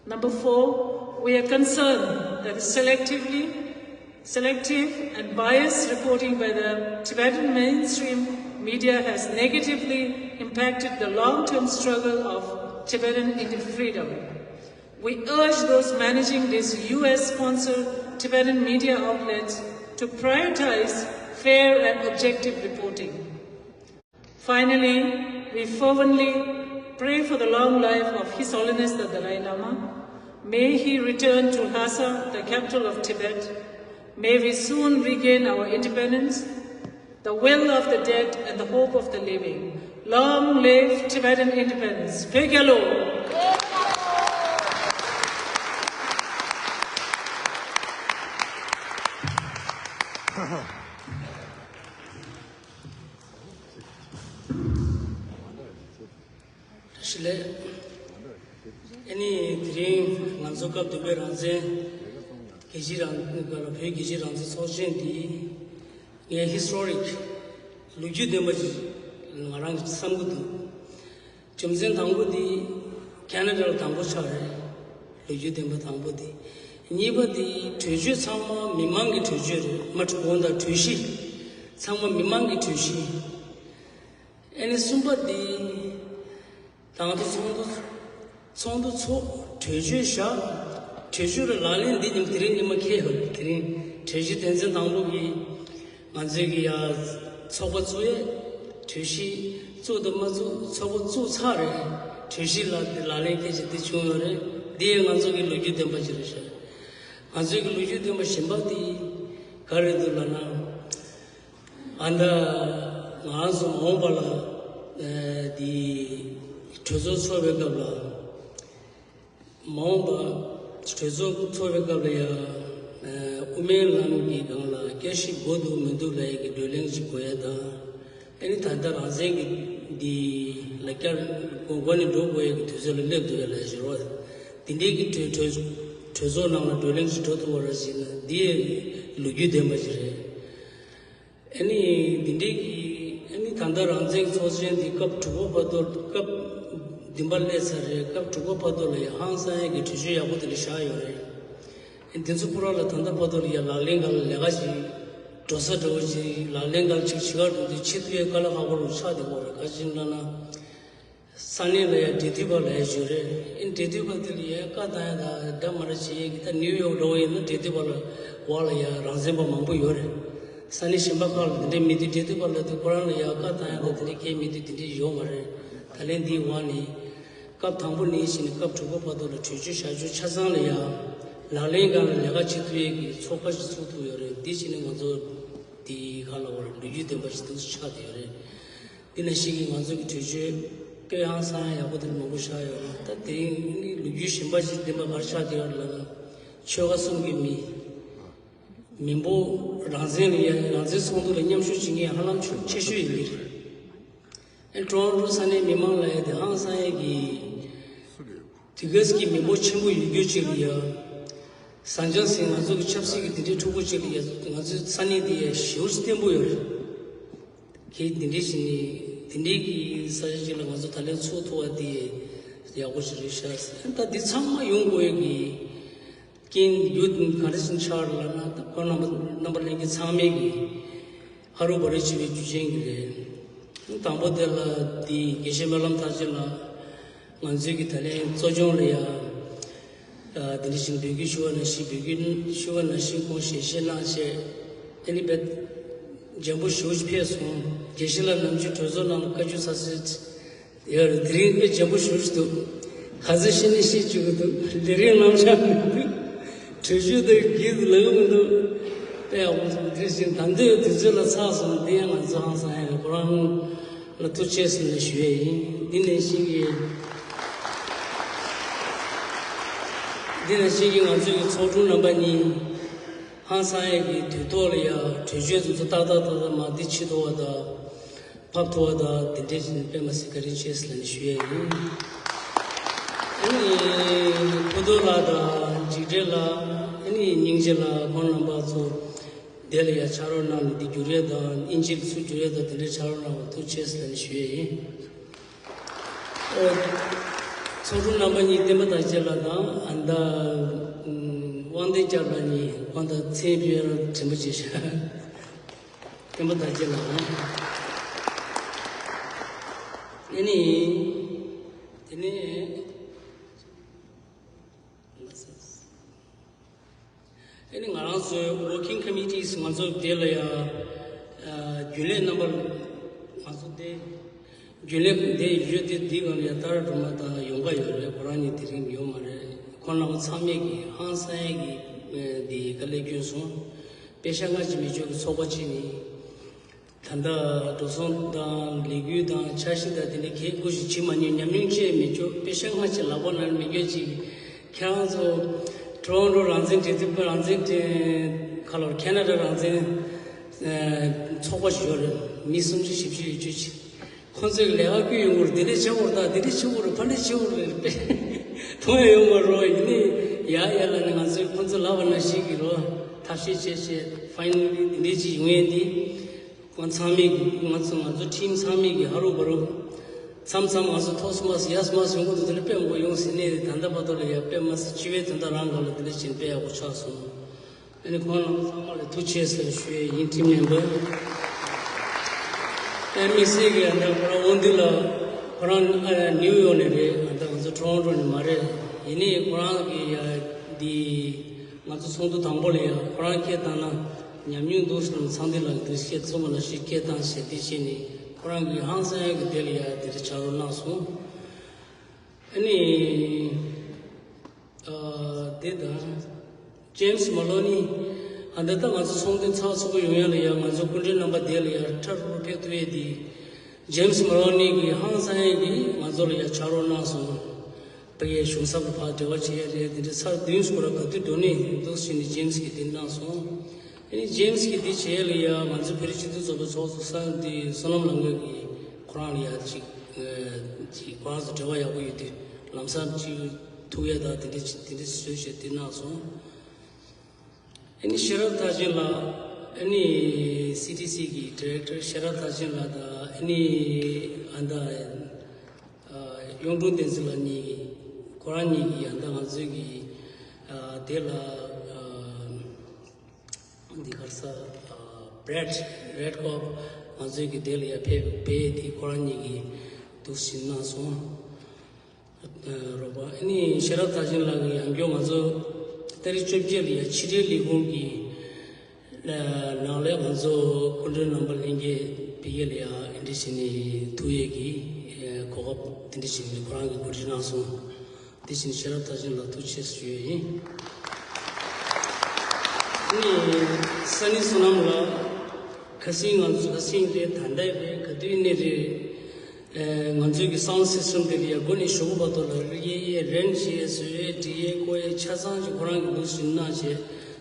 Number four, we are concerned that the selectively, selective and biased reporting by the Tibetan mainstream media has negatively impacted the long-term struggle of Tibetan inter- freedom. We urge those managing these U S-sponsored Tibetan media outlets to prioritize fair and objective reporting. Finally, we fervently pray for the long life of His Holiness the Dalai Lama. May he return to Lhasa, the capital of Tibet. May we soon regain our independence, the will of the dead and the hope of the living. Long live Tibetan independence. བོད་རྒྱལ་ལོ། བཀྲ་ཤིས་བདེ་ལེགས། ཨ་ནི་དེ་རིང་ང་ཚོ་སྐབས་བདུན་པའི་རང་བཙན་རྒྱལ་སྤྱིའི་རང་བོད་རྒྱལ་སྤྱིའི་རང་བཙན་ཚོགས་ཆེན་འདི་ངས་ཧི་སི་ཊོ་རིག་ལོ་རྒྱུས་ལྡན་པ་ཞིག་ང་རང་བསམ་གྱི་འདུག་རྒྱུ་མཚན་དང་པོ་འདི་ཁེ་ན་ཌ་ལ་དང་པོ་ཆགས་རེད། ལོ་རྒྱུས་ལྡན་པ་དང་པོ་འདི། གཉིས་པ་འདི་གྲོས་ཆོད་ཚང་མ་མི་མང་གི་གྲོས་ཆོད་རེད། མ་གྲོས་དགོངས་དང་གྲོས་གཞི་ཚང་མ་མི་མང་གི་གྲོས་གཞི། ཨ་ནི་གསུམ་པ་འདི་ད་ང་ཚོ་ཚོགས་འདུ་ཚོགས་འདུ་ཚོགས་གྲོས་ཆོད་བཞག་གྲོས་ཆོད་ལ་ལག་ལེན་འདི་ཉིན་དེ་རིང་ཉི་མ་འཁེལ་ཡོད་རེད། དེ་རིང་ གྲོས་གཞི་དོན་ཚན་དང་པོ་གི་ང་ཚོའི་གི་ཡ་ཚོགས་པ་བཙུགས་ཡས། གྲོས་གཞི་བཙུགས་དང་མ་བཙུགས་ཚོགས་པ་བཙུགས་ཚར་རེད། གྲོས་གཞི་ལ་ལག་ལེན་འཁེལ་བྱས་དེ་བྱུང་ཡོད་རེད། འདི་ཡང་ང་ཚོ་གི་ལོ་རྒྱུས་ལྡན་པ་ཅིག་རེད་ཤག་ང་ཚོའི་གི་ལོ་རྒྱུས་ལྡན་པ་གཞན་པ་དེ་ག་རེ་འདུག་ལབ་ན། ཨ་ད་ང་རང་ཚོ་མ་འོངས་པ་ལ་ཨ་དེ་གྲོས་ཚོགས་ཚོགས་པའི་སྐབས་ལ། མ་འོངས་པ་གྲོས་ཚོགས་ཚོགས་པའི་སྐབས་ལ་ཡང་དབུ་མའི་ལམ་གྱི་སྒང་ལ་བསྐྱར་ཞིབ་དགོས་འདུག་མི་འདུག་ལབ་ཡས་ཀྱི་བགྲོ་གླེང་ཞིག་དགོས་ཡས་དང་། ཨ་ནི་ད་ལྟ་རང་བཙན་གྱི་འདི་ལ་བསྐྱར་འགོ་འགོ་ནས་འགྲོ་དགོས་ཡས་ཀྱི་དུས་ཚོད་ལ་སླེབས་འདུག་ཡ་ལབ་བཞིན་རོགས། འདི་འདྲའི་གི་གྲོས་གྲོས་གྲོས་ཚོགས་ནང་ལ་བགྲོ་གླེང་ཞིག་འགྲོ་ཐུབ་པ་རེད་ཟེར་ན་འདི་ལོ་རྒྱུས་ལྡན་པ་ཞིག་རེད། ཨ་ནི་འདི་འདྲའི་གི་ཨ་ནི་ད་ལྟ་རང་བཙན་གྱི་ཚོགས་ཆེན་འདི་སྐབས་དྲུག་པ་བར་དུ་སྐབས་བདུན་པ་སླེབས་ཚར་རེད། སྐབས་དྲུག་པ་བར་དུ་ལ་ཡ་ཧང་སང་ཡས་ཀྱི་གྲོས་ཆོད་ཡག་པོ་དེ་འདྲ་བཞག་ཡོད་རེད། ཨ་ནི་འདི་ཚོ་ཕུ་ར་ལ་ད་ལྟ་བར་དུ་ལ་ཡ་ལག་ལེན་སྒང་ལ་ལས་ཀ་ཞིག་འགྲོ་ས་འདྲ་བོ་ཞིག་ལག་ལེན་སྒང་ཅིག་བྱེད་གར་འགྲོ་དུས་ཆེད་དུ་ཡ་དཀའ་ལས་ཁག་པོ་རུ་ཆགས་བསྡད་ཡོད་རེད། ག་ཅི་ལབ་ན། ས་གནས་ལ་ཡང་འབྲེལ་མཐུད་པ་ལ་ཡང་ཞུ་རེད། ཨིན་འབྲེལ་མཐུད་པ་དེ་ལ་ཡང་བཀའ་བཏང་ཡ་དང་འདྲ་མ་འདྲ་བྱེད་ཡས་ཀྱི། ད་ནིའུ་ཡོག་འདྲ་བོ་ཡིན་ན་འབྲེལ་མཐུད་པ་ལ་འོག་ལ་ཡང་རང་བཙན་པ་མང་པོ་ཡོད་རེད། ས་གནས་གཞན་པ་ཁག་ལ་དེ་འདྲའི་མི་འདུག་འབྲེལ་མཐུད་པ་ལ་དེ་ཁོ་རང་ལ་ཡང་བཀའ་བཏང་ཡ་དང་དེ་འདྲའི་གལ་མི་འདུག་དེ་འདྲའི་ཡོད་མ་རེད། ད་ལན་འདིའི་འོག་ནས་སྐབས་དང་པོ་ནས་བྱས་ནས་སྐབས་དྲུག་པ་བར་དུ་ལ་གྲོས་ཆོད་བཞག་ཆོག་ཆ་ཚང་ལ་ཡང་ལག་ལེན་སྒང་ལ་ལས་ཀ་བྱེད་ཐུབ་ཡས་ཀྱི་ཚོགས་པ་ཞིག་ཚུགས་ཐུབ་ཡོད་རེད། དེ་བྱས་ནས་ང་ཚོ་དེའི་ཁ་ལ་བར་ལོ་རྒྱུས་ལྡན་པ་ཞིག་ཏུ་ཆགས་བསྡད་ཡོད་རེད། འདི་ནང་བཞིན་གྱི་ང་ཚོ་གི་གྲོས་ཆོད་དཔེ་ཧང་སང་ཡག་པོ་དེ་མང་པོ་བཞག་ཡོད་རེད། ད་དེ་རིང་ལོ་རྒྱུས་གཞན་པ་ཞིག་བདེན་པ་ག་རེ་ཆགས་བསྡད་ཡོད་རེད་ལབ་ན། ཆོལ་ཁ་གསུམ་གྱི་མི་མི་འབོར་རང་བཙན་ལ་ཡ་རང་བཙན་ཚོགས་འདུ་ལ་མཉམ་ཞུགས་བྱེད་མཁན་ཧ་ལམ་ཆེ་ཤོས་ཡིན་གྱི་རེད། ཨེ་ཀྲོ་རོན་ཀྲོ་ས་གནས་མི་མང་ལ་ཡ་དེ་ཧང་སང་ཡག་གི་དུས་སྐབས་ཀྱི་མི་འབོར་ཆེན་པོ་ཡོད་རྒྱུ་ཅིག་ལ་ཡ། བཟང་ཅང་ཟེར་ང་ཚོ་གི་ཆབ་སྲིད་ཀྱི་དེ་འདྲའི་ཕྲུ་གུ་ཅིག་ལ་ཡ་ང་ཚོའི་ས་གནས་དེ་ཡ་ཞེ་པོ་ཅིག་བརྟན་པོ་ཡོད་རེད། གལ་འདི་འདྲའི་ཞིག་ནི་འདི་འདྲའི་གི་ས་ཆ་ཅིག་ལ་ང་ཚོ་ད་ལན་ཚུགས་ཐུབ་པ་དེ་ཡག་པོ་ཞིག་རེད་ཤག་ད་འདི་ཚང་མ་ཡོང་དགོས་ཡག་གི་རྐྱེན་ཡུལ་ག་འདྲ་ཞིག་ཆགས་རེད་ལབ་ན། ད་ཁོ་རྣམ་པ་རྣམ་པ་ལྷན་རྒྱས་ཚང་མས་གི་ཧ་རུ་བ་རུ་བྱེད་པའི་རྒྱུ་རྐྱེན་གྱིས་རེད། དང་པོ་དེ་ལ་འདི་དགེ་བཤེས་སྨོན་ལམ་མཐར་ཕྱིན་ལགས། ང་ཚོའི་གི་ད་ལན་གཙོ་སྐྱོང་ལ་ཡ། ཨ་དེ་འདྲ་ཞིག་འབོད་སྐུལ་ཞུ་བ་ནང་བཞིན་འབོད་སྐུལ་ཞུ་བ་ནང་བཞིན་ཁོང་ཞལ་བཞེས་གནང་བྱས། ཨ་ནི་དཔེ་འཇམ་པོ་ཞེ་པོ་ཅིག་ཕེབས་སོང་། དགེ་བཤེས་ལགས་ནམ་རྒྱུན་གྲོས་ཚོགས་ནང་ལ་བཀའ་བཀྱོན་ཚ་ཚ་ཡོད་རེད། དེ་རིང་དཔེ་འཇམ་པོ་ཞེ་པོ་ཅིག་འདུག་ག་ཚོད་བཤད་ནས་བཤད་བཅུག་གི་འདུག་ལས་རིམ་རྣམ་གཞག་མི་འདུག་གྲོས་ཆོད་དང་གིས་ལབ་ཀྱི་མི་འདུག་དཔེ་ཡག་པོ་འདུག་དེ་བཞིན་ད་འདོད་དུས་ཚོད་ལ་ཚར་སོང་། དེ་ཡང་ང་ཚོ་ཧང་སང་ཡག་རེད། ཁོ་རང་ལ་ཐུགས་རྗེ་ཆེ་ཟེར་ནས་ཞུ་ཡས་ཡིན། འདི་ནང་བཞིན་གྱི་འདི་ནང་བཞིན་གྱི་ང་ཚོའི་ཚོགས་དྲུང་རྣམ་པ་གཉིས་ཧང་སང་ཡག་གི་དུས་ཐོག་ལ་ཡ་གྲོས་ཆོད་དེ་ཚོ་ཏག་ཏག་ཏག་ཏག་མ་འདི་ཕྱི་ཐོག་བ་དང་། ཕབ་ཐུབ་པ་དང་དེ་འདྲས་ཀྱི་དཔེ་མ་སྲིད་བཀའ་དྲིན་ཆེ་ཟེར་ནས་ཞུ་ཡས་ཡིན། ཨ་ནི་ཕུ་ཐུ་ལགས་དང་འཇིགས་བྲལ་ལགས། ཨ་ནི་སྙིང་རྗེ་ལགས། ཁོང་རྣམ་པ་ཚོ་དེ་ལ་ཡ་ཕྱག་རོགས་གནང་ནས་འདི་བསྒྱུར་ཡས་དང་དབྱིན་ཇི་ལ་ཚུར་བསྒྱུར་ཡས་དང་དེ་འདྲས་ཕྱག་རོགས་གནང་བ་ཐུགས་རྗེ་ཆེ་ཟེར་ནས་ཞུ་ཡས་ཡིན། ཨོ། ཚོགས་དྲུང་རྣམ་པ་གཉིས་བསྟན་པ་དར་རྒྱས་ལགས་དང་ཨ་ད་དབང་ལྡན་སྐྱབས་ལགས་གཉིས་ཁོང་དང་མཚན་ཕུད་ར་དྲན་པ་བྱེད་ཤག་བསྟན་པ་དར་རྒྱས་ལགས། ཨ་ནི། དེ་ནས། ཨ་ནི་ང་རང་ཚོའི་working committees ང་ཚོ་དེ་ལ་ཡང་རྒྱུན་ལས་རྣམ་པ་ང་ཚོ་དེ་རྒྱུན་ལས་དེ་ཡོད་དེ་འདི་གང་ལ་ཡང་ཏཱ་ར་སྒྲོལ་མ་དང་ཡོང་ག་ཡོད་རེད། ཁོ་རང་གཉིས་དེ་རིང་ཡོད་མ་རེད། ཁོང་རྣམ་པ་ཚང་མས་ཀྱི་ཧང་སང་ཡག་གི་འདི་དཀའ་ལས་བསྐྱོན་སོང་། པེ་ཤ་ང་ཅི་མི་ཆོག་གི་ཚོགས་པ་ཅིག་ནི། ད་ལྟ་འགྲོ་སོང་དང་ལས་འགུལ་དང་འཆར་གཞི་དང་དེ་འདྲ་གས་སྐུ་ཞིག་བྱེད་མ་མྱོང་། ཉམས་མྱོང་ཅི་ཡང་མི་འཇོག་པེ་ཤ་ང་ཅི་ལག་པ་ནང་མི་འཇོག་ཅིག་ཁྱེད་རང་ཚོ་ཊོ་རོན་ཊོ་རང་བཙན་འབྲེལ་མཐུད་རང་བཙན་ཁ་ལོར་ཁེ་ན་ཌ་རང་བཙན་ཚོགས་པ་ཞིག་ཡོད་རེད། མི་སུམ་ཅུ་བཞི་བཅུ་ཡོད་རྒྱུ་ཅིག་ཁོང་ཚོས་ལས་ཀ་བསྐུལ་ཡོང་གི་རེད། འདི་འདྲ་བྱེད་དགོས་རེད། ད་འདི་འདྲ་བྱེད་དགོས་རེད། ཕ་འདྲ་བྱེད་དགོས་རེད་པས། མཐོང་ཡ་ཡོད་མ་རེད། ཡིན་ནའི་ཡ་ཡ་ལ་ནི་ང་ཚོས་ཁོང་ཚོ་ལབ་པ་ནང་བཞིན་གྱི་རོ་ཐབས་ཤེས་བྱས་བྱས་ཕ་ཡིན་ནི་འདི་འདྲ་ཅིག་ཡོང་ཡས་འདི། ཁོང་ཚང་མས་ཀྱི་ང་ཚོ་ང་ཚོ་ཊིམ་ཚང་མས་ཀྱི་ཧ་རུ་བ་རུ། མཚམས་མཚམས་ང་ཚོ་ཐོག་སུ་མ་སུ་ཡ་སུ་མ་སུ་ཡོང་གི་འདུག་དེ་འདྲ་དཔེ་མང་པོ་ཡོང་ཟིན་ནས་ད་ལྟ་བར་དུ་ལ་ཡ་དཔེ་མ་སྲིད་སྤྱི་བའི་དོན་དག་རང་སྒང་ལ་འདི་འདྲ་བྱས་དཔེ་ཡག་པོ་ཆགས་སོང་། ཨ་ནི་ཁོང་རྣམ་པ་ཚང་མ་ལ་ཐུགས་རྗེ་ཆེ་ཟེར་ཞུ་ཡས་ཡིན། ཊིམ་མེམ་བར། ཨ་དམིགས་བསལ་གྱི་ཨ་ད་ཁོ་རང་དབང་འདུས་ལགས། ཁོ་རང་ཨ་ནིའུ་ཡོག་ནས་རེད། ཨ་ད་ང་ཚོ་ཊོ་རོན་ཊོ་ནས་མ་རེད། ཡིན་ནའི་ཁོ་རང་གི་ཡ་འདི་ ང་ཚོ་ཚོགས་འདུ་དང་པོ་ལ་ཡང་ཁོ་རང་སྐད་བཏང་ན་ཉམས་མྱོང་འདུག་ཟེར་ནས་ཚངས་ཐིག་ལགས་ཀྱིས་འདི་སྐད་གསུངས་པ་ནང་བཞིན་སྐད་བཏང་བྱས་འདི་བྱས་ནས་ཁོ་རང་གིས་ཧང་སང་ཡག་གི་དེ་ལ་ཡང་དེ་འདྲ་ཕྱག་རོགས་གནང་སོང་། ཨ་ནི། ཨ། དེ་དང་། ཇེམ་སི་མ་ལོ་ནི། ཨ། འདི་ལྟ་ང་ཚོ་ཚོགས་འདུ་ཚགས་ཚུད་པོ་ཡོང་ཡ་ལ་ཡ་ང་ཚོ་སྐུ་མགྲོན་རྣམ་པ་དེ་ལ་ཡ་ཁྲ་རུ་རུ་ཕེབས་ཐུབ་ཡས་དེ། ཇེམ་སི་མ་ལོ་ནི་གི་ཧང་སང་ཡས་ཀྱིས་ང་ཚོ་ལ་ཡ་ཕྱག་རོགས་གནང་སོང་། ཕ་གིའི་གཞུང་ཚབ་ལ་ཕར་འབྲེལ་བ་བྱེད་ཡས་རེད། དེ་འདྲའི་ཚར་བདུན་སྐོར་ག་དུས་འགྲོ་ནི་འདུག་ཟེར་ནས་ཇེམ་སི་གིས་དེ་གནང་སོང་། ཨ་ནི་ཇེམ་སི་གིས་དེ་བྱས་ལ་ཡ་ང་ཚོ་བོད་རིགས་སྤྱི་མཐུན་ཚོགས་པའི་ཚོགས་གཙོ་ས་འདི་བསོད་ནམས་ལགས་ཀྱིས་ཁོ་རང་ལ་ཡ་ཅིག་ཅིག་ཁོ་རང་ཚོ་འབྲེལ་བ་ཡག་པོ་ཡོད་དུས་ལམ་སང་ཅིག་ཐུག་ཡས་དང་དེ་འདྲ་ཅིག་དེ་འདྲ་བཟོས་བྱས་དེ་གནང་སོང་། ཨ་ནི་ཤེས་རབ་མཐར་ཕྱིན་ལགས། ཨ་ནི་སི་ཊི་སི་གི་ཌི་རེག་ཊར་ཤེས་རབ་མཐར་ཕྱིན་ལགས་དང་ཨ་ནི་ཨ་ད་ཨ་གཡུང་དྲུང་བསྟན་འཛིན་ལགས་གཉིས་ཁོ་རང་གཉིས་ཀྱིས་ཡང་ད་ང་ཚོའི་གི་ཨ་དེ་ལ་ཨ་འདི་ག་རེ་ཟ་ཨ་བྷི་རེཌ་རེཌ་ཀོབ་ང་ཚོའི་གི་དེ་ལ་ཡ་ཕེབས་པའི་དེ་ཁོ་རང་གཉིས་ཀྱིས་འདུག་སེ་གནང་སོང་། རོགས་པ་ཨ་ནི་ཤེས་རབ་མཐར་ཕྱིན་ལགས་ཀྱིས་ཡང་བསྐྱར་ང་ཚོ་ཏ་རིག་བཅོ་བརྒྱད་ལ་ཡ་ཕྱི་དྲིལ་ལས་ཁུངས་ཀྱི་ནང་ལས་ང་ཚོ་སྐུ་མགྲོན་རྣམ་པ་ལྷན་རྒྱས་ཕ་གི་ལ་ཡ་འདི་འདྲ་བྱས་ནས་ཐུག་ཡས་ཀྱི་གོ་སྐབས་འདི་འདྲ་བྱས་ནས་ཁོ་རང་གིས་གོ་སྒྲིག་གནང་སོང་། དེ་བཞིན་ཤེས་རབ་མཐར་ཕྱིན་ལགས་ཐུགས་རྗེ་ཆེ་ཞུ་ཡས་ཡིན། ཨ་ནི་སན་ནི་བསོད་ནམས་ལགས། ཁ་སང་ང་ཚོ་ཁ་སང་རེད། ད་ལྟ་རེད། ག་དུས་ནས་རེད། ཨེ། ང་ཚོའི་གི་སའུན་ཌི་སིས་ཊམ་དེ་ལ་ཡ་འགོ་ནས་གཞུག་གུ་བར་དུ་ལ་རིགས་དབྱེ་ཡས་རན་བྱས་བཟོ་ཡས་འབྲི་ཡས་བརྐོ་ཡས་ཆ་ཚང་ཅིག་ཁོ་རང་གིས་འདུག་སེ་གནང་བྱས།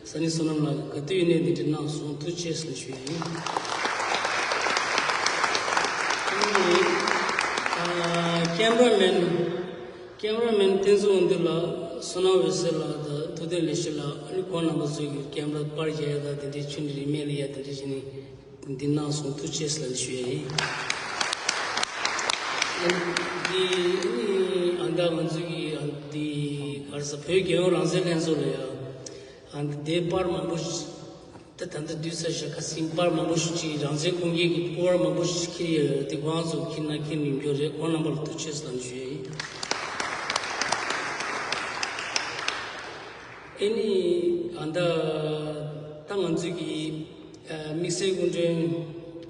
སན་ནི་བསོད་ནམས་ལགས་ཀྱིས་ག་དུས་ཡིན་ནའི་འདི་འདྲ་གནང་སོང་། ཐུགས་རྗེ་ཆེ་ཞུ་ཡས་ཡིན། ཨ། ཀེམ་ར་མེན། ཀེམ་ར་མེན་བསྟན་འཛིན་དབང་འདུས་ལགས། བསོད་ནམས་འོད་ཟེར་ལགས་དང་ཐུབ་བསྟན་ལེགས་བཤད་ལགས། ཨ་ནི་ཁོང་རྣམ་པ་ཚོས་ཀྱི་ཀེམ་ར་པར་རྒྱག་ཡས་དང་དེ་འདྲའི་ཆུ་འདྲི་རིན་མེད་ལ་ཡ་དེ་འདྲ་བྱས་ནས་འདི་གནང་སོང་། ཐུགས་རྗེ་ཆེ་ལབ་ཞུ་ཡས་ཡིན། ཨ་ནི་འདི་ཨ་ནི་ཨ་ད་ང་ཚོའི་གི་ཨ་འདི་ག་རེ་ཟ་བོད་རྒྱལ་ཡོངས་རང་བཙན་ལྷན་ཚོགས་ལ་ཡ་ཨ་འདི་པར་མང་པོ་ཞིག་ད་ད་ལྟ་དུས་ཚོད་ཞག་ཁ་སང་པར་མང་པོ་ཞིག་ཅིག་རང་བཙན་ཁུངས་སྐྱེལ་གྱི་པར་མང་པོ་ཞིག་ཁྱེར་ཡོད་རེད། དེ་ཁོང་ཚོ་ཁྱེར་ན་ཁྱེར་མི་འགྱུར་རེད། ཁོང་རྣམ་པ་ལ་ཐུགས་རྗེ་ཆེ་ལབ་ཞུ་ཡས་ཡིན། ཨ་ནི་ཨ་ད་ད་ང་ཚོའི་གི་ཨ་དམིགས་བསལ་སྐུ་མགྲོན་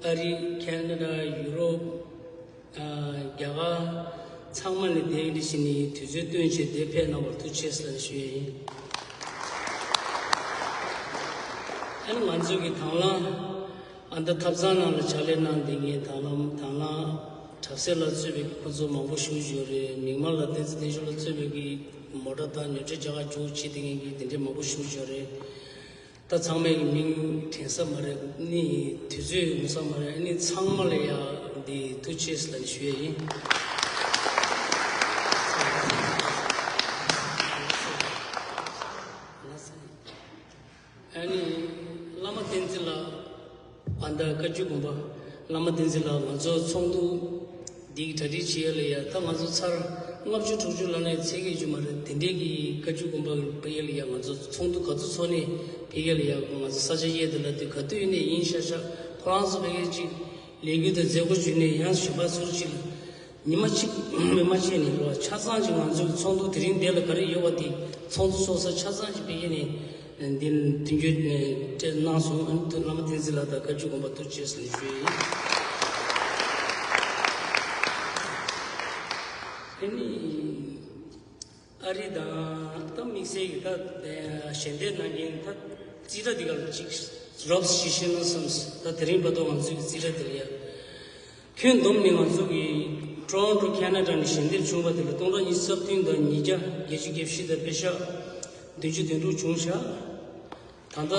ཨ་རི་ཁེ་ན་ཌ་ཡུ་རོབ། རྒྱ་གར་ཚང་མ་ནས་དེ་འདྲ་བྱས་ནས་དུས་ཚོད་བཏོན་བྱས་དེ་ཕེབས་གནང་བར་ཐུགས་རྗེ་ཆེ་ཞུ་ཡས་ཡིན། ཨ་ནི་ང་ཚོའི་གི་དང་བླངས་ཨ་ད་ཐབ་ཚང་ནང་ལ་ཕྱག་ལས་གནང་བསྡད་མཁན་དང་བླངས་དང་བླངས་གྲྭ་སྲས་ལགས་གཙོས་པའི་གི་ཁོང་ཚོ་མང་པོ་ཞེ་པོ་ཅིག་ཡོད་རེད། མིག་དམར་ལགས་བསྟན་འཛིན་བསྟན་ཆོས་ལགས་གཙོས་པའི་གི་མོ་ཊ་དང་ཉོ་སྒྲོན་རྒྱག་ག་འཇུག་བྱེད་བསྡད་མཁན་གི་དེ་འདྲའི་མང་པོ་ཞེ་པོ་ཅིག་ཡོད་རེད། ད་ཚང་མའི་མིང་དྲན་ས་མ་རེད། ནི་དུས་ཚོད་ཡོང་ས་མ་རེད། ནི་ཚང་མ་ལ་ཡ་འདི་ཐུགས་རྗེ་ཆེ་ལབ་ནས་ཞུ་ཡས་ཡིན། ཨ་ནི་བླ་མ་བསྟན་འཛིན་ལགས། ཨ་ད་བཀའ་བརྒྱུད་དགོན་པ་བླ་མ་བསྟན་འཛིན་ལགས། ང་ཚོ་ཚོགས་འདུ་འདི་གི་གྲ་སྒྲིག་བྱེད་ཡ་ལ་ཡ་ད་ང་ཚོ་ཚར་ལྔ་བཅུ་དྲུག་ཅུ་ལབ་ན་ཚད་ཀྱི་ཅིག་མ་རེད། དེ་འདྲའི་གི་བཀའ་བརྒྱུད་དགོན་པ་གི་ཕ་གི་ལ་ཡ་ང་ཚོ་ཚོགས་འདུ་ག་ཚོད་ཚོགས་ནས་ཕ་གི་ལ་ཡ་ང་ཚོ་ས་ཆ་དབྱེ་དེ་ལ་དུས་ག་དུས་ཡིན་ནའི་ཡིན་ཤག་ཤག་ཁོ་རང་ཚོ་ཕ་གི་ཅིག་ལས་འགུལ་དང་མཛད་སྒོ་བརྒྱུད་ནས་ཡང་གཞན་པ་ཚུར་ཅིག་ཉི་མ་གཅིག་མི་མ་ཆད་ནས་རོ་ཆ་ཚང་ཅིག་ང་ཚོའི་ཚོགས་འདུ་དེ་རིང་འདི་ལ་ག་རེ་ཡོད་པ་དེ་ཚོགས་འདུ་ཚོགས་ས་ཆ་ཚང་ཅིག་ཕ་གི་ནས་འདི་མཐུན་འགྱུར་སྤྲད་གནང་སོང་། ཨ་ནི་བླ་མ་བསྟན་འཛིན་ལགས་དང་བཀའ་བརྒྱུད་དགོན་པ་ཐུགས་རྗེ་ཆེ་ཞུ་ཡིན། ཨ་ནི་ཨ་རི་དང་ད་དམིགས་བསལ་གྱི་ད་ཞལ་འདེབས་གནང་མཁན་ད་རྩིས་ཁྲ་འདི་ག་ལ་ཅིག་རོབ་ཞིག་ཤེས་ན་བསམས། ད་དེ་རིང་བར་དུ་ང་ཚོའི་རྩིས་ཁྲ་འདི་ལ་ཡ། ཁྱོན་བསྡོམས་ནས་ང་ཚོ་གི་ཊོ་རོན་ཊོ་ཁེ་ན་ཌ་ནས་ཞལ་འདེབས་བྱུང་བ་དེ་ལ་སྟོང་ཕྲག་ཉི་ཤུ་རྩ་བདུན་དང་ཉིས་བརྒྱ་བརྒྱད་ཅུ་གྱ་བཞི་དང་པེ་ཤག་བདུན་ཅུ་དོན་དྲུག་བྱུང་ཤག་ད་ལྟ་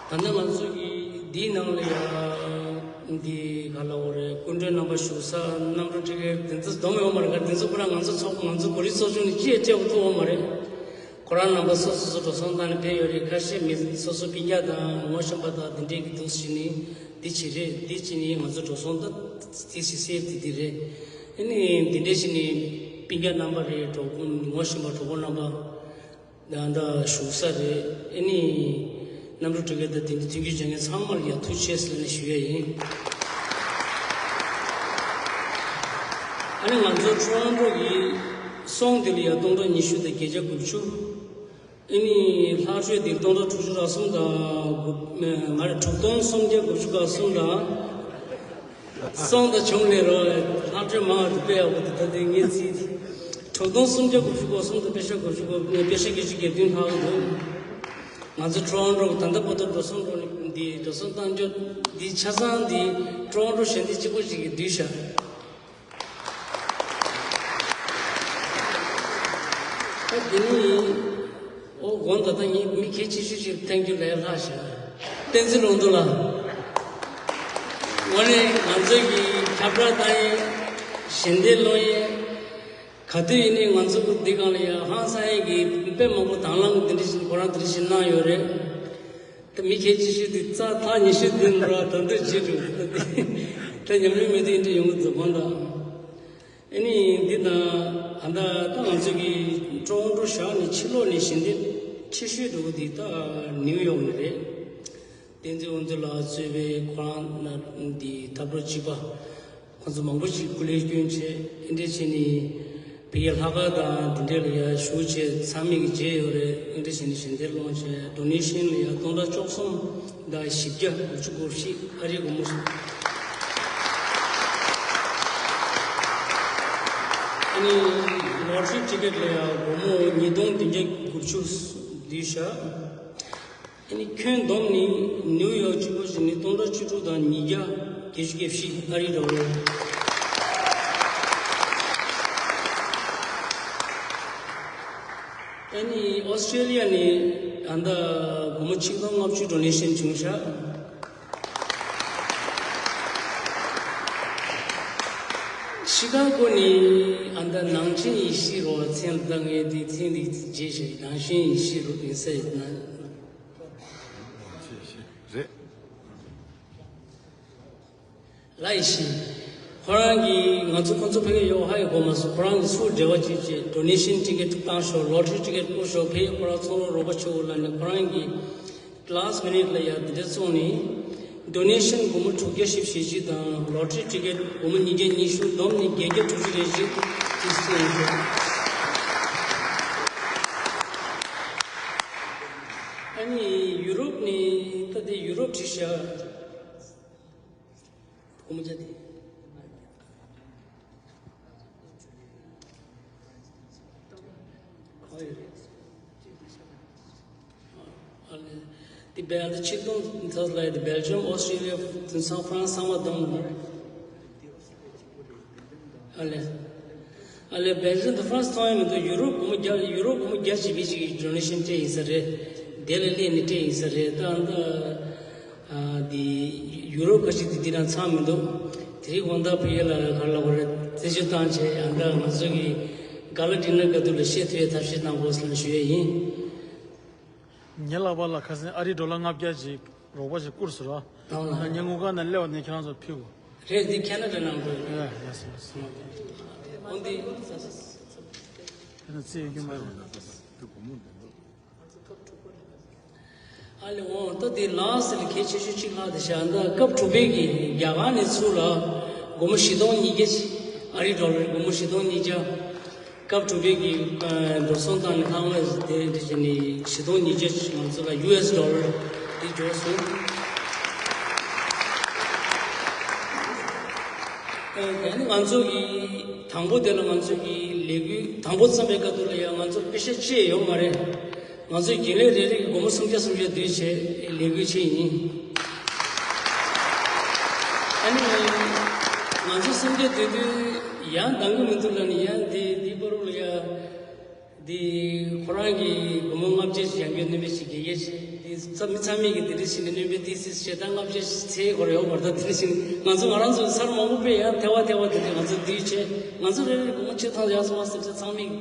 ད་ལྟ་ང་ཚོ་གི་འདིའི་ནང་ལ་ཡང་འདི་ག་ལ་འོ་རེད། སྐུ་མགྲོན་རྣམ་པ་བཞུགས་ས་རྣམ་གྲོལ་སྤྲུལ་སྐུ་འདི་ཚོ་བསྡོམས་ཡོད་མ་རེད། ག་འདི་ཚོ་ཁོ་རང་ང་ཚོ་ཚོགས་ང་ཚོ་གོ་རིམ་ཚོགས་ཆུང་ནས་ཅི་ཡང་སྤྲད་པ་ཐུབ་ཡོད་མ་རེད། ཁོ་རང་རྣམ་པ་སོ་སོ་སོ་འགྲོ་སོང་བཏང་ནས་ཕེབས་ཡོད་རེད། ཁ་ཤས་མི་སོ་སོ་སྤུན་ཀྱག་དང་ངོ་ཤེས་པ་དང་དེ་འདྲས་ཀྱི་འདུག་ཟེར་ནས་འདི་བྱེད་རེད། འདི་བྱེད་ནས་ང་ཚོ་འགྲོ་སོང་ད་དེ་ཞིག་སེབ་དེ་འདི་རེད། ཨ་ནི་འདི་འདྲས་བྱེད་ནས་སྤུན་ཀྱག་རྣམ་པ་རེད། གྲོགས་པོ་ངོ་ཤེས་པ་གྲོགས་པོ་རྣམ་པ་ད་ད་བཞུགས་ས་རེད། ཨ་ནི་རྣམ་གྲོལ་སྤྲུལ་སྐུ་དང་དེ་འདྲས་མཐུན་འགྱུར་བྱེད་མཁན་ཚང་མར་ཡང་ཐུགས་རྗེ་ཆེ་ཟེར་ནས་ཞུ་ཡ་ཡིན། ཨ་ནི་ང་ཚོ་ཊོ་རོན་ཊོ་གི་ སོང་དེ་ལ་ཡ་སྟོང་ཕྲག་ཉི་ཤུ་དང་བརྒྱད་བརྒྱ་དགུ་བཅུ། ཨ་ནི་ལྷག་འཕྲོས་དེ་སྟོང་ཕྲག་དྲུག་ཅུ་རེ་གསུམ་དང་དགུ་ང་རེ་དྲུག་སྟོང་སུམ་བརྒྱ་དགུ་བཅུ་གོ་གསུམ་དང་། སོང་དང་བྱུང་ལས་རོགས་ལྷག་འཕྲོས་མང་བ་དེ་དཔེ་ཡག་པོ་དེ་ད་དེ་ངས་རྩིས་དེ་དྲུག་སྟོང་སུམ་བརྒྱ་དགུ་བཅུ་གོ་གསུམ་དང་པེ་ཤ་དགུ་བཅུ་གོ་པེ་ཤ་བརྒྱད་ཅུ་གྱ་བདུན་ལྷག་གི་འདུག་ང་ཚོ་ཀྲོ་རོན་ཀྲོ་ད་ལྟ་བར་དུ་འགྲོ་སོང་འགྲོ་ནི་འདི་འགྲོ་སོང་བཏང་རྒྱུ་འདི་ཆ་ཚང་འདི་ཀྲོ་རོན་ཀྲོ་གཞན་སྡེ་གཅིག་པོ་ཞིག་གིས་བསྡུས་བཞག་ད་དེ་ནི་ཨོ་དགོངས་དག་ད་ངས་མི་གལ་ཆེ་ཤོས་ཤིག་ཐེངས་རྒྱུ་ལས་ལྷག་ཤག་བསྟན་འཛིན་ལུང་རྟོགས་ལགས། ངོ་ནས་ང་ཚོ་གི་ཁྱབ་བསྒྲགས་བཏང་ཡས་ཞལ་འདེབས་སློང་ཡས་ག་དུས་ཡིན་ནའི་ང་ཚོ་འདི་སྒང་ལ་ཡ་ཧང་སང་ཡས་ཀྱི་དཔེ་མང་པོ་དང་བླངས་འདི་འདྲ་ཞིག་ཁོ་རང་འདི་འདྲ་ཞིག་གནང་ཡོད་རེད། ད་མི་གལ་ཆེ་ཤོས་དེ་རྩ་ཐག་ཉེ་ཤོས་དེ་འགྲོ་བ་ད་འདོད་བྱེད་འགྲོ་ད་དེ་ད་ཉམས་མྱོང་མེད་དུས་འདྲ་ཡོང་གི་འཛུགས་གོང་དང་། ཨ་ནི་འདི་དང་ཨ་ད་ད་ང་ཚོ་གི་ཀྲོང་ཀྲོ་བཞག་ནས་ཕྱི་ལོགས་ནས་ཞལ་འདེབས་ཆེ་ཤོས་འགྲོ་གི་འདི་ད་ནིའུ་ཡོག་ནས་རེད། བསྟན་འཛིན་དབང་འདུས་ལགས་གཙོས་པའི་ཁོ་རང་ན་འདི་འཐབ་གྲོགས་གཅིག་པ། ཁོང་ཚོ་མང་པོ་ཞིག་སྐུ་ལས་བསྐྱོན་བྱས་ཨེ་འདྲས་བྱས་ནས་བོད་ཀྱི་ལྷག་དཀར་དང་དེ་འདྲས་ལ་ཡར་ཞུགས་བྱས་ཚང་མས་ཀྱི་མཇལ་ཡོད་རེད། ཨེ་འདྲས་བྱས་ནས་ཞལ་འདེབས་སློང་བྱས་ཌོ་ནེ་ཤན་ལ་ཡར་སྟོང་ཕྲག་བཅུ་གསུམ་དང་བཞི་བརྒྱ་དགུ་བཅུ་གོ་བཞི་ཨ་རིའི་སྒོར་མོ་ཞིག་ཨ་ནི་ལོ་ཊ་རི་ཊི་ཀེ་ཊི་ལ་ཡར་སྒོར་མོ་ཉིས་སྟོང་བདུན་བརྒྱ་དགུ་བཅུ་བསྡུས་བཞག་ཨ་ནི་ཁྱོན་བསྡོམས་ནི་ནིའུ་ཡོག་གཅིག་པོ་ཞིག་ནི་སྟོང་ཕྲག་བཅུ་དྲུག་དང་ཉིས་བརྒྱ་བརྒྱད་ཅུ་གྱ་བཞི་ཨ་རིའི་ཌོ་ལར། ཨ་ནི་ཨོ་སི་ཀྲེ་ལི་ཡ་ནི་ད་ལྟ་སྒོར་མོ་ཆིག་སྟོང་ལྔ་བཅུ་ཌོ་ནེ་ཤན་བྱུང་ཤག་ཤི་ཀ་གོ་ནི་ཨ་ད་ནང་ཆེན་ཡེ་ཤེས་རོ་མཚན་ལ་ད་ངས་དེ་མཚན་དེ་རྗེས་ཤིག་ནང་ཆེན་ཡེ་ཤེས་རོ་ཡིན་ས་ཡིན་ན། རེད། ལ་ཡེ་ཤེས། ཁོ་རང་གིས་ང་ཚོ་ཁོ་ཚོ་ཕ་གི་ཡོད་ཧ་ཡི་གོ་མ་སོང་། ཁོ་རང་གིས་སུ་འབྲེལ་བ་བྱེད་ཅེས་ཌོ་ནེ་ཤན་ཊི་ཀེ་ཊི་བཏང་ཤོག་ལོ་ཊ་རི་ཊི་ཀེ་ཊི་བསྐུར་ཤོག་ཕ་གི་ཁོ་རང་ཚོང་ལོ་རོགས་པ་བྱེད་འོ་ལ་ནས་ཁོ་རང་གིས་ལ་སི་ཊི་མི་ནིཊ་ལ་ཡ་འདི་འདྲ་སོང་ནས་ཌོ་ནེ་ཤན་སྒོར་མོ་དྲུག་བརྒྱ་བཞི་བཅུ་ཞེ་གཅིག་དང་ལོ་ཊ་རི་ཊི་ཀེ་ཊི་སྒོར་མོ་ཉིས་བརྒྱ་ཉི་ཤུ་བསྡོམས་ནས་བརྒྱད་བརྒྱ་དྲུག་ཅུ་རེ་གཅིག་ཏིས་ཏིས་ཡིན་ཤོག་ཨ་ནི་ཡུ་རོབ་ནས་ད་ལྟའི་ཡུ་རོབ་བྲིས་ཤག་སྒོར་མོ་བརྒྱ་དེ། དེ་སྦེལ་ཏི་ཆིག་སྟོང་ཚ་ལ་དེ་སྦེལ་ཇམ་ཨོ་སི་ཀྲི་ལི་ཡ་དེ་ཚང་ཧྥ་རན་སི་ཚང་མ་བསྡོམས་ནས། ཨ་ལེ། ཨ་ལེ་སྦེལ་ཇམ་དང་ཧྥ་རན་སི་ཚང་མ་མི་འདུག་ཡུ་རོབ་སྒོར་མོ་བརྒྱ་ཡུ་རོབ་སྒོར་མོ་བརྒྱ་བྱས་པའི་ཅིག་ཌོ་ནེ་ཤན་སྤྲད་ཡིན་ས་རེད། དེ་ལ་སླེབས་ནས་སྤྲད་ཡིན་ས་རེད་ད་ཨ་ད། ཨ་འདི་ཡུ་རོབ་ཁ་ཤས་དེ་འདི་རང་ཚང་མི་འདུག་དེ་རིང་དགོང་དག་བོད་ཡིག་ལ་ག་རེ་ལབ་དགོས་རེད་རྩད་གཅོད་བཏང་བྱས་ཨ་ད་ང་ཚོ་གི་ག་ལ་ཌི་ནར་ག་དུས་ལ་བཤད་ཐུབ་ཡའི་ཐབས་ཤེས་གནང་དགོས་ཟེར་ནས་ཞུ་ཡས་ཡིན། ངའི་ལག་པ་ལ་ཁ་སང་ཨ་རིའི་ཌོ་ལར་ལྔ་བརྒྱ་ཅིག་རོགས་པ་ཞིག་བསྐུར་སོང་ར། དང་ལ། ངའི་དངུལ་ཁང་ནང་སླེབས་པ་ནས་ཁྱེད་རང་ཚོར་ཕུལ་དགོས། རེད་འདི་ཁེ་ན་ཌ་ནང་དགོས། ཡ་ཡ་སོང་སོང་། འོ་འདི། ཁྱེད་རང་རྩིས་ཡོད་རྒྱུ་མ་རེད། ཨ་ལེ་འོང་ད་དེ་ལགས་སེ་ལ་གལ་ཆེ་ཤོས་གཅིག་ལྷག་དེ་བཞག་ད་སྐབས་དྲུག་པའི་གི་རྒྱ་གར་ནས་ཚུར་ལ་སྒོར་མོ་བཞི་སྟོང་ཉིས་བརྒྱ་ཅིག་ཨ་རི་ཌོ་ལར་སྒོར་མོ་བཞི་སྟོང་ཉིས་བརྒྱ། སྐབས་དྲུག་པའི་གི་འགྲོ་སོང་བཏང་ནས་ལྷག་མ་དེ་འདྲ་བྱས་ནས་བཞི་སྟོང་ཉིས་བརྒྱ་ཅིག་ང་ཚོ་ལ་ཡུ་ཨེས་ཌོ་ལར་དེ་འབྱོར་སོང་། ཨ་ནི་ང་ཚོ་གི་དང་པོ་དེ་ལ་ང་ཚོ་གི་ལས་འགུལ་དང་པོ་བརྩམས་པའི་སྐབས་དུས་ལ་ཡང་ང་ཚོ་པེ་ཤ་གཅིག་ཡོད་མ་རེད། ང་ཚོའི་རྒྱུན་ལས་རེ་རེ་གི་སྒོར་མོ་སུམ་བརྒྱ་སུམ་བརྒྱ་བསྡུས་བྱས་ལས་འགུལ་བྱས་ཡིན། ཨ་ནི་ང་ཚོ་སུམ་བརྒྱ་བསྡུས་དུས་ཡང་འདང་གི་མི་འདུག་ལབ་ནས་ཡང་འདི་འདི་པ་རུ་ལ་ཡ་འདི་ཁོ་རང་གི་སྒོར་མོ་ལྔ་བརྒྱ་ཞིག་ཡང་བསྐྱར་སྣོན་པ་ཞིག་དགེ་རྒྱས་བྱས་འདི་ཚ་མི་ཚང་མས་ཀྱི་འདི་འདྲ་ཞིག་ནས་སྣོན་པ་ཏིས་ཏིས་བྱས་ད་ལྔ་བརྒྱ་ཞིག་ཚེ་སྒོར་ཡོད་པར་ད་འདི་འདྲ་ཞིག་ང་ཚོ་ང་རང་ཚོ་ཚར་མང་པོ་པས་ཡང་ཐེ་བ་ཐེ་བ་འདི་འདྲ་ང་ཚོ་བསྡུས་བྱས་ང་ཚོ་རེ་རེ་སྒོར་མོ་ཆེ་ཐང་ཡག་སོང་བ་ཟེར་ཚེ་ཚང་མས།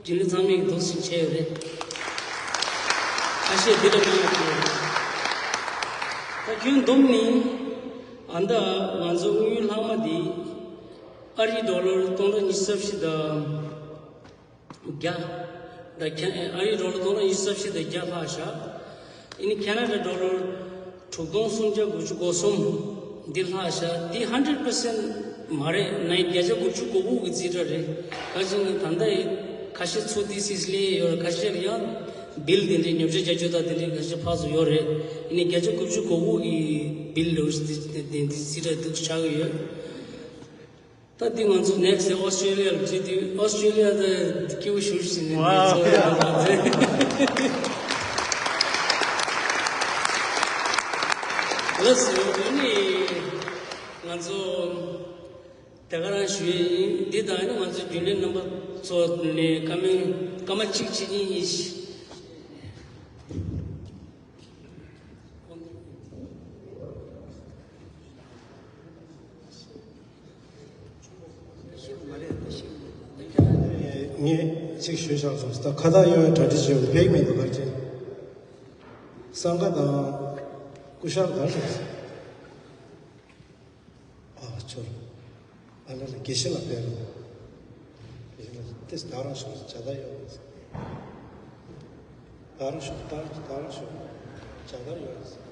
རྒྱུན་ལས་ཚང་མས་འདུག་སེ་བྱས་ཡོད་རེད། ཁ་ཤས་འདི་ལ་མིང་ཡང་བྲིས་ཡོད་རེད། ད་ཁྱོན་བསྡོམས་ནི་ཨ་མདའ་ང་ཚོ་དངུལ་ལྷག་མ་འདི་ཨ་རིའི་ཌོ་ལར་སྟོང་ཕྲག་ཉི་ཤུ་རྩ་བཞི་དང་བརྒྱ། ད་ཁྱེད་ཨ་རིའི་ཌོ་ལར་སྟོང་ཕྲག་ཉི་ཤུ་རྩ་བཞི་དང་བརྒྱ་ལྷག་བཞག་ཨ་ནི་ཁེ་ན་ཌ་ཌོ་ལར་དྲུག་སྟོང་སུམ་བརྒྱ་དགུ་བཅུ་གོ་གསུམ་འདི་ལྷག་བཞག་འདི་ཧན་ཌེཌ་པར་སེན་ཊི་མ་རེད། ནའི་བརྒྱ་ཆ་དགུ་བཅུ་གོ་དགུ་གི་རྩིས་ཁྲ་རེད། ག་ཅི་ན་ད་ལྟ་ཡི་ ཁ་ཤས་ཚུར་ཏི་སིས་ལས་ཡོད་རེད། ཁ་ཤས་ལ་ཡང་བིལ་དེ་འདྲའི་ཉོ་ཆ་རྒྱག་རྒྱུ་དང་དེ་འདྲའི་ཁ་ཤས་ཕར་ཚུར་ཡོད་རེད། ཡིན་ནའི་བརྒྱ་ཆ་དགུ་བཅུ་གོ་དགུ་གི་བིལ་ལོ་དེ་དེ་དེ་སི་ཊི་འདུག་ཆགས་ཀྱི་ཡོད། ད་འདི་ང་ཚོ་ནེག་སི་ཨོ་སི་ཊྲེ་ལི་ཡ་ལ་བྲིས་དུས་ཨོ་སི་ཊྲེ་ལི་ཡ་ད་སྐྱིད་པོ་ཞེ་པོ་ཞིག་ནས་ནས་ཚོ་ཡང་ང་ཚོ་ལགས་སོ། ཨ་ནི་ང་ཚོ་དེ་ག་རང་ཞུ་ཡས་ཡིན། འདི་དང་ཨ་ནི་ང་ཚོ་རྒྱུན་ལས་རྣམ་པ་ཚོ་ནས་བཀའ་མོལ་སྐར་མ་གཅིག་བྱེད་ཀྱི་ཡིན། ངས་གཅིག་ཞུས་བཞག་སོང་། ད་ཁ་བཏགས་གཡོག་གྲ་སྒྲིག་བྱས་ཡོད། ཕེག་མེད་འདུག་ག་ཅེ། སང་ག་དང་སྐུ་ཞབས་ག་རེ་རེད། ཨ་ཅོར། ཨ་ལ་ལ་དགེ་བཤེས་ལགས་ཕེབས་རོགས། དགེ་བཤེས་ལགས་ཏེས་ད་རང་ཤོག་ཇ་ད་ཡོད། ད་རང་ཤོག་ད་ད་རང་ཤོག་ཇ་ད་ཡོད།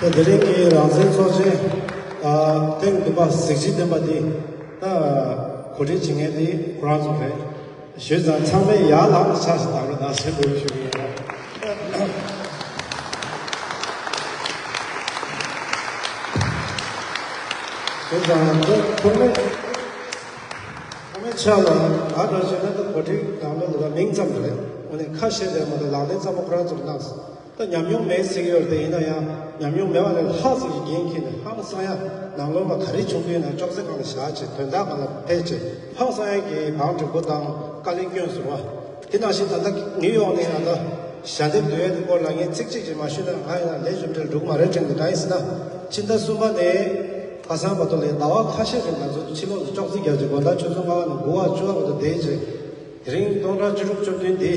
ད་དེ་རིང་གི་རང་བཙན་ཚོགས་ཆེན་ཐེངས་བདུན་པ་གཟི་བརྗིད་ལྡན་པ་འདི་ད་གོ་སྒྲིག་བྱེད་མཁན་འདི་ཁོ་རང་ཚོ་རེད། ཞུས་ཙང་ཚང་མས་ཡར་ལངས་ནས་ཕྱག་ཞིག་བརྡབ་རོགས་གནང་ཞེས་འབོད་སྐུལ་ཞུ་གི་ཡིན། ཞུས་ཙང་ཁོ་མོས་ཁོ་མོའི་ཕྱག་ལ་ང་འདྲ་བྱས་ན་ད་གོ་སྒྲིག་ནང་ལོགས་ལ་མིང་ཙམ་རེད། འོ་ནས་ཁ་ཤས་རེད་མ་གཏོགས་ལག་ལེན་ཙམ་པ་ཁོ་རང་ཚོར་གནང་སོང་། ད་ཉམས་མྱོང་མེད་ཟེར་གྱི་ཡོད་རེད་དེ། ཡིན་ན་ཡང་ཉམས་མྱོང་མེད་པ་ལས་ལྷག་ཙམ་གྱི་འགན་འཁྱེར་ནས་ཧང་སང་ཡ་ནང་ལོགས་ལ་ག་རེ་བྱུང་གི་ཡོད་ན་ཅོག་ཙེ་སྒང་ལ་བཞག་བྱས་དོན་དག་སྒང་ལ་ཕེབས་བྱས་ཧང་སང་ཡ་གི་བང་སྒྲིག་པོ་དང་དཀའ་ལས་སྐྱོན་ཟུར་བ། དེ་ནང་བཞིན་ད་ལྟ་ནིའུ་ཡོག་ནས་ང་ལ་ཞལ་འདེབས་འདོན་ཡ་དེ་སྐོར་ལ་ངས་ཚིག་གཅིག་ཅིག་མ་ཞུས་ན་ང་ཡང་ལས་རྒྱུ་འབྲས་འགྲུབ་མ་རེད་དྲན་གི། ད་ཡིན་ཟེར་ན་ཕྱི་ཟླ་གསུམ་པ་ནས་ཁ་སང་བར་དུ་ལས་ཟླ་བ་ཁ་ཤས་རིང་ང་ཚོ་ཕྱི་ལོགས་ལ་ཅོག་ཙེ་རྒྱག་བྱས་དགོང་དག་ཆུ་ཚོད་ལྔ་པ་ནས་དགུ་པ་བཅུ་པ་བར་དུ་བསྡད་བྱས། དེ་རིང་སྟོང་ཕྲག་བཅུ་དྲུག་བཅུ་བདུན་འདི་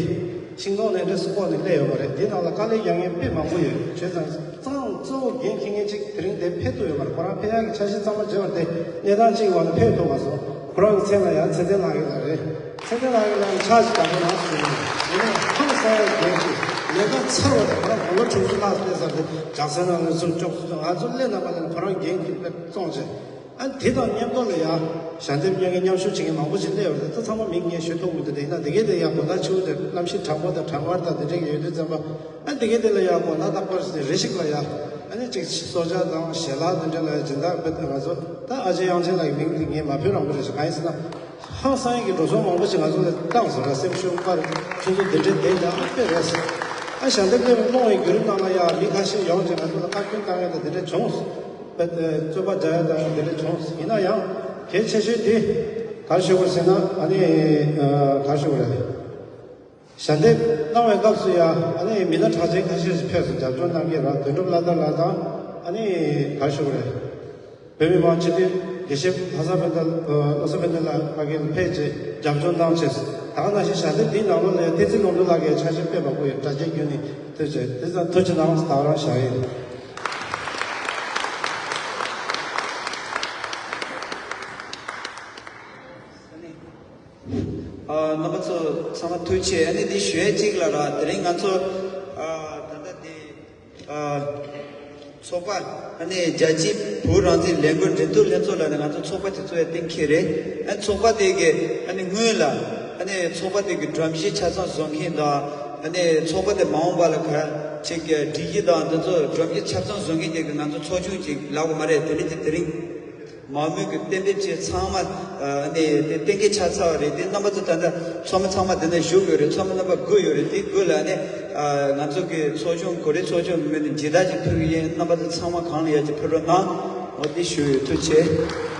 ཤིང་སྡོང་ནས་འདྲེ་སུ་ལྐོག་ནས་སླེབས་ཡོད་མ་རེད། འདི་ནང་ལ་དཀའ་ལས་རྒྱག་མཁན་དཔེ་མང་པོ་ཡོད། བྱས་ཙང་གཙོ་བོ་འགན་འཁྱེར་མཁན་གཅིག་དེ་རིང་འདིར་ཕེབས་ཐུབ་ཡོད་མ་རེད། ཁོ་རང་ཕེབས་ཡག་གི་འཆར་གཞི་གཙང་མ་བྱས་པ་དེ་གནས་སྟངས་གཅིག་གི་འོག་ནས་ཕེབས་ཐུབ་མ་སོང་། ཁོ་རང་གི་མཚན་ལ་ཡང་ཚེ་བརྟན་ལགས་ཡོད་ལ་རེད། ཚེ་བརྟན་ལགས་ཡོད་ལ་ཡང་ཕྱག་ཅིག་བརྡབ་རོགས་གནང་ཞུ་ཡིན། ཡིན་ནའི་ཧང་སང་ཡག་འགན་ཅིག་ལས་ཀ་ཚར་བ་དང་ཁོ་རང་དགུང་ལོ་དྲུག་ཅུ་ལྷག་སླེབས་ཚར་ཏེ་ཇག་སེ་ནང་ལ་ཚུར་ཅོག་ཙེ་ང་ཚོ་སླེབས་ན་མ་སླེབས་ན་ཁོ་རང་འགན་འཁྱེར་སླེབས་བཙོང་བྱས། ཨ་དེ་དང་མཉམ་དུ་ལ་ཡ་ཞལ་འདེབས་ཉན་མཁན་མཉམ་ཞུགས་བྱེད་མཁན་མང་པོ་ཞིག་སླེབས་ཡོད་རེད། ད་ཚང་མ་མིང་ངས་ཞུ་ཐུབ་མི་འདུག་དེ་ཡིན་ན་དེ་གའི་དེ་ཡ་དགོང་དག་ཆུ་དེ་གནམ་གཤིས་གྲང་པོ་དང་གྲང་ངར་དང་དེ་འདྲ་གི་ཡོད་དུས་ཙམ་པ། ཨ་དེ་གའི་དེ་ལ་ཡ་དགོང་དག་རྟག་པར་རེ་ཞིག་ལ་ཡ་ཨ་ནི་ཅིག་གསོལ་ཇ་དང་ཞལ་ལག་དེ་འདྲ་ལ་ཡ་སྦྱིན་བདག་དཔེ་ང་ཚོ་ད་ཨ་ཅེ་དབྱངས་ཅན་ལགས་ཀྱི་མིང་དེ་ངས་མ་ཕུལ་རང་པོ་རེད་ཤག་གང་ཡིན་ཟེར་ན། ཧང་སང་ཡིན་གྱི་འགྲོ་སོང་མང་པོ་ཞིག་ང་ཚོ་ལ་བཏང་སོང་ར། སེམས་ཤུགས་སྤར་ཁྱོད་ཚོ་འདི་འདྲའི་བསྡད་ཀྱང་དཔེ་རེད། ཨ་ཞལ་འདེབས་སླེབས་པའི་རྨོངས་པའི་བརྒྱུད་རིམ་ནང་ལ་ཡང་མི་ཁ་ཤས་ཡོང་ཅིང་ང་ཚོ་ལ་བཀའ་བཀྱོན་བཏང་ཡ་དང་འདི་འདྲ་བྱུང་། རྩོད་པ་རྒྱག་ཡ་དང་འདི་འདྲ་བྱུང་། ཡིན་ན་ཡང་གལ་ཆེ་ཤོས་འདི་ག་རེ་ཞུ་དགོས་ཟེར་ན་ཨ་ནི་ག་རེ་ཞུ་དགོས་རེད། ཞལ་འདེབས་གནང་བའི་སྐབས་སུ་ཡང་ཨ་ནི་མི་སྣ་གྲགས་ཅན་ཁ་ཤས་ཤིག་ཕེབས་སོང་། རྒྱབ་སྐྱོར་གནང་མཁན་ར་དོན་གྲུབ་བླ་དར་ལགས་དང་ཨ་ནི་ག་རེ་ཞུ་དགོས་རེད། བོད་མི་མང་སྤྱི་འཐུས་དགེ་བཤེས་ལྷ་ས་བྷན་དྷ་བློ་བཟང་བྷན་དྷ་ལགས་ཕ་གི་ལ་ཕེབས་བྱས་རྒྱབ་སྐྱོར་གནང་བྱས། ད་ག་ནང་བཞིན་ཞལ་འདེབས་འདིའི་ནང་ལོགས་ལ་ཡང་བསྟན་འཛིན་ལྷུན་གྲུབ་ལགས་ཀྱི་ཆ་ཤས་དཔེ་མང་པོ་ཡོད། གྲྭ་རྒྱས་བརྒྱུད་ནས་ཐོས་བྱས་དེ་ཙམ་ཐུགས་རྗེ་གནང་། ད་ག་རང་བཞག་ཡིན། ཨ་རྣམ་པ་ཚོ་ཚང་མ་ཐུགས་རྗེ་ཆེ། ཨ་ནི་འདི་ཞུ་ཡས་གཅིག་ལ་ར་དེ་རིང་ང་ཚོ་ཨ་ད་ལྟ་འདི། ཨ་ཚོགས་པ་ཨ་ནི་རྒྱལ་སྤྱིའི་བོད་རང་བཙན་ལས་འགུལ་འགྲན་བསྡུར་ལྷན་ཚོགས་ལ་ནི་ང་ཚོ་ཚོགས་པ་དེ་ཚོ་ཡ་གཏན་འཁེལ་རེད། ཨ་ཚོགས་པ་དེ་གི་ཨ་ནི་སྔོན་ལ་ཨ་ནི་ཚོགས་པ་དེ་གི་སྒྲོམ་གཞི་ཆ་ཚང་བཟོ་མཁན་དང་ཨ་ནི་ཚོགས་པ་དེ་མ་འོངས་པ་ལ་ག་ཅིག་སྒྲིག་གཞི་དང་དེ་ཚོ་སྒྲོམ་གཞི་ཆ་ཚང་བཟོ་མཁན་དེ་གི་ང་ཚོ་ཚོགས་ཆུང་ཅིག་ལབ་དགོས་མ་རེད། དེ་འདྲ་ཅིག་དེ་རིང་མང་མོས་ཀྱི་གཏན་འབེབས་བྱས་ཚང་མ་ཨ་ནི་དེ་གཏན་འཁེལ་ཆགས་ཚར་བ་རེད། དེ་རྣམ་པ་ཚོ་ད་ལྟ་ཚོགས་མི་ཚང་མ་དེ་ནས་བཞུགས་ཡོད་རེད། ཚོགས་མི་རྣམ་པ་དགུ་ཡོད་རེད། དེ་དགུ་ལ་ནི་ཨ་ང་ཚོ་གི་ཚོགས་ཆུང་གོ་རེ་ཚོགས་ཆུང་མི་ནི་མཇལ་དར་ཅིག་ཕུལ་གི་ཡིན། རྣམ་པ་ཚོ་ཚང་མ་གང་ལ་ཡ་ཅིག་ཕུལ་རོགས་གནང་། འོ་དེ་ཞུ་ཡོད། ཐུགས་རྗེ་ཆེ།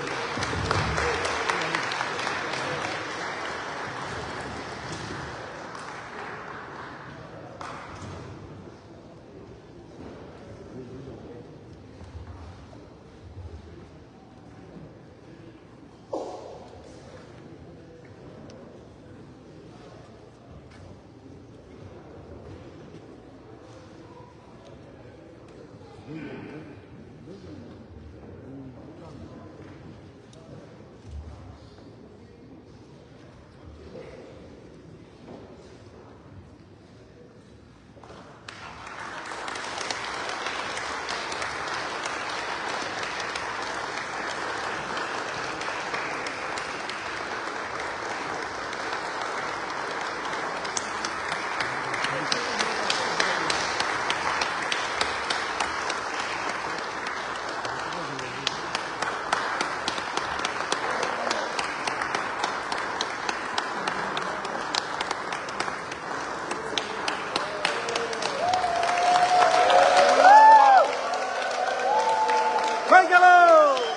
ཁོས་རྒྱལ་ལོ།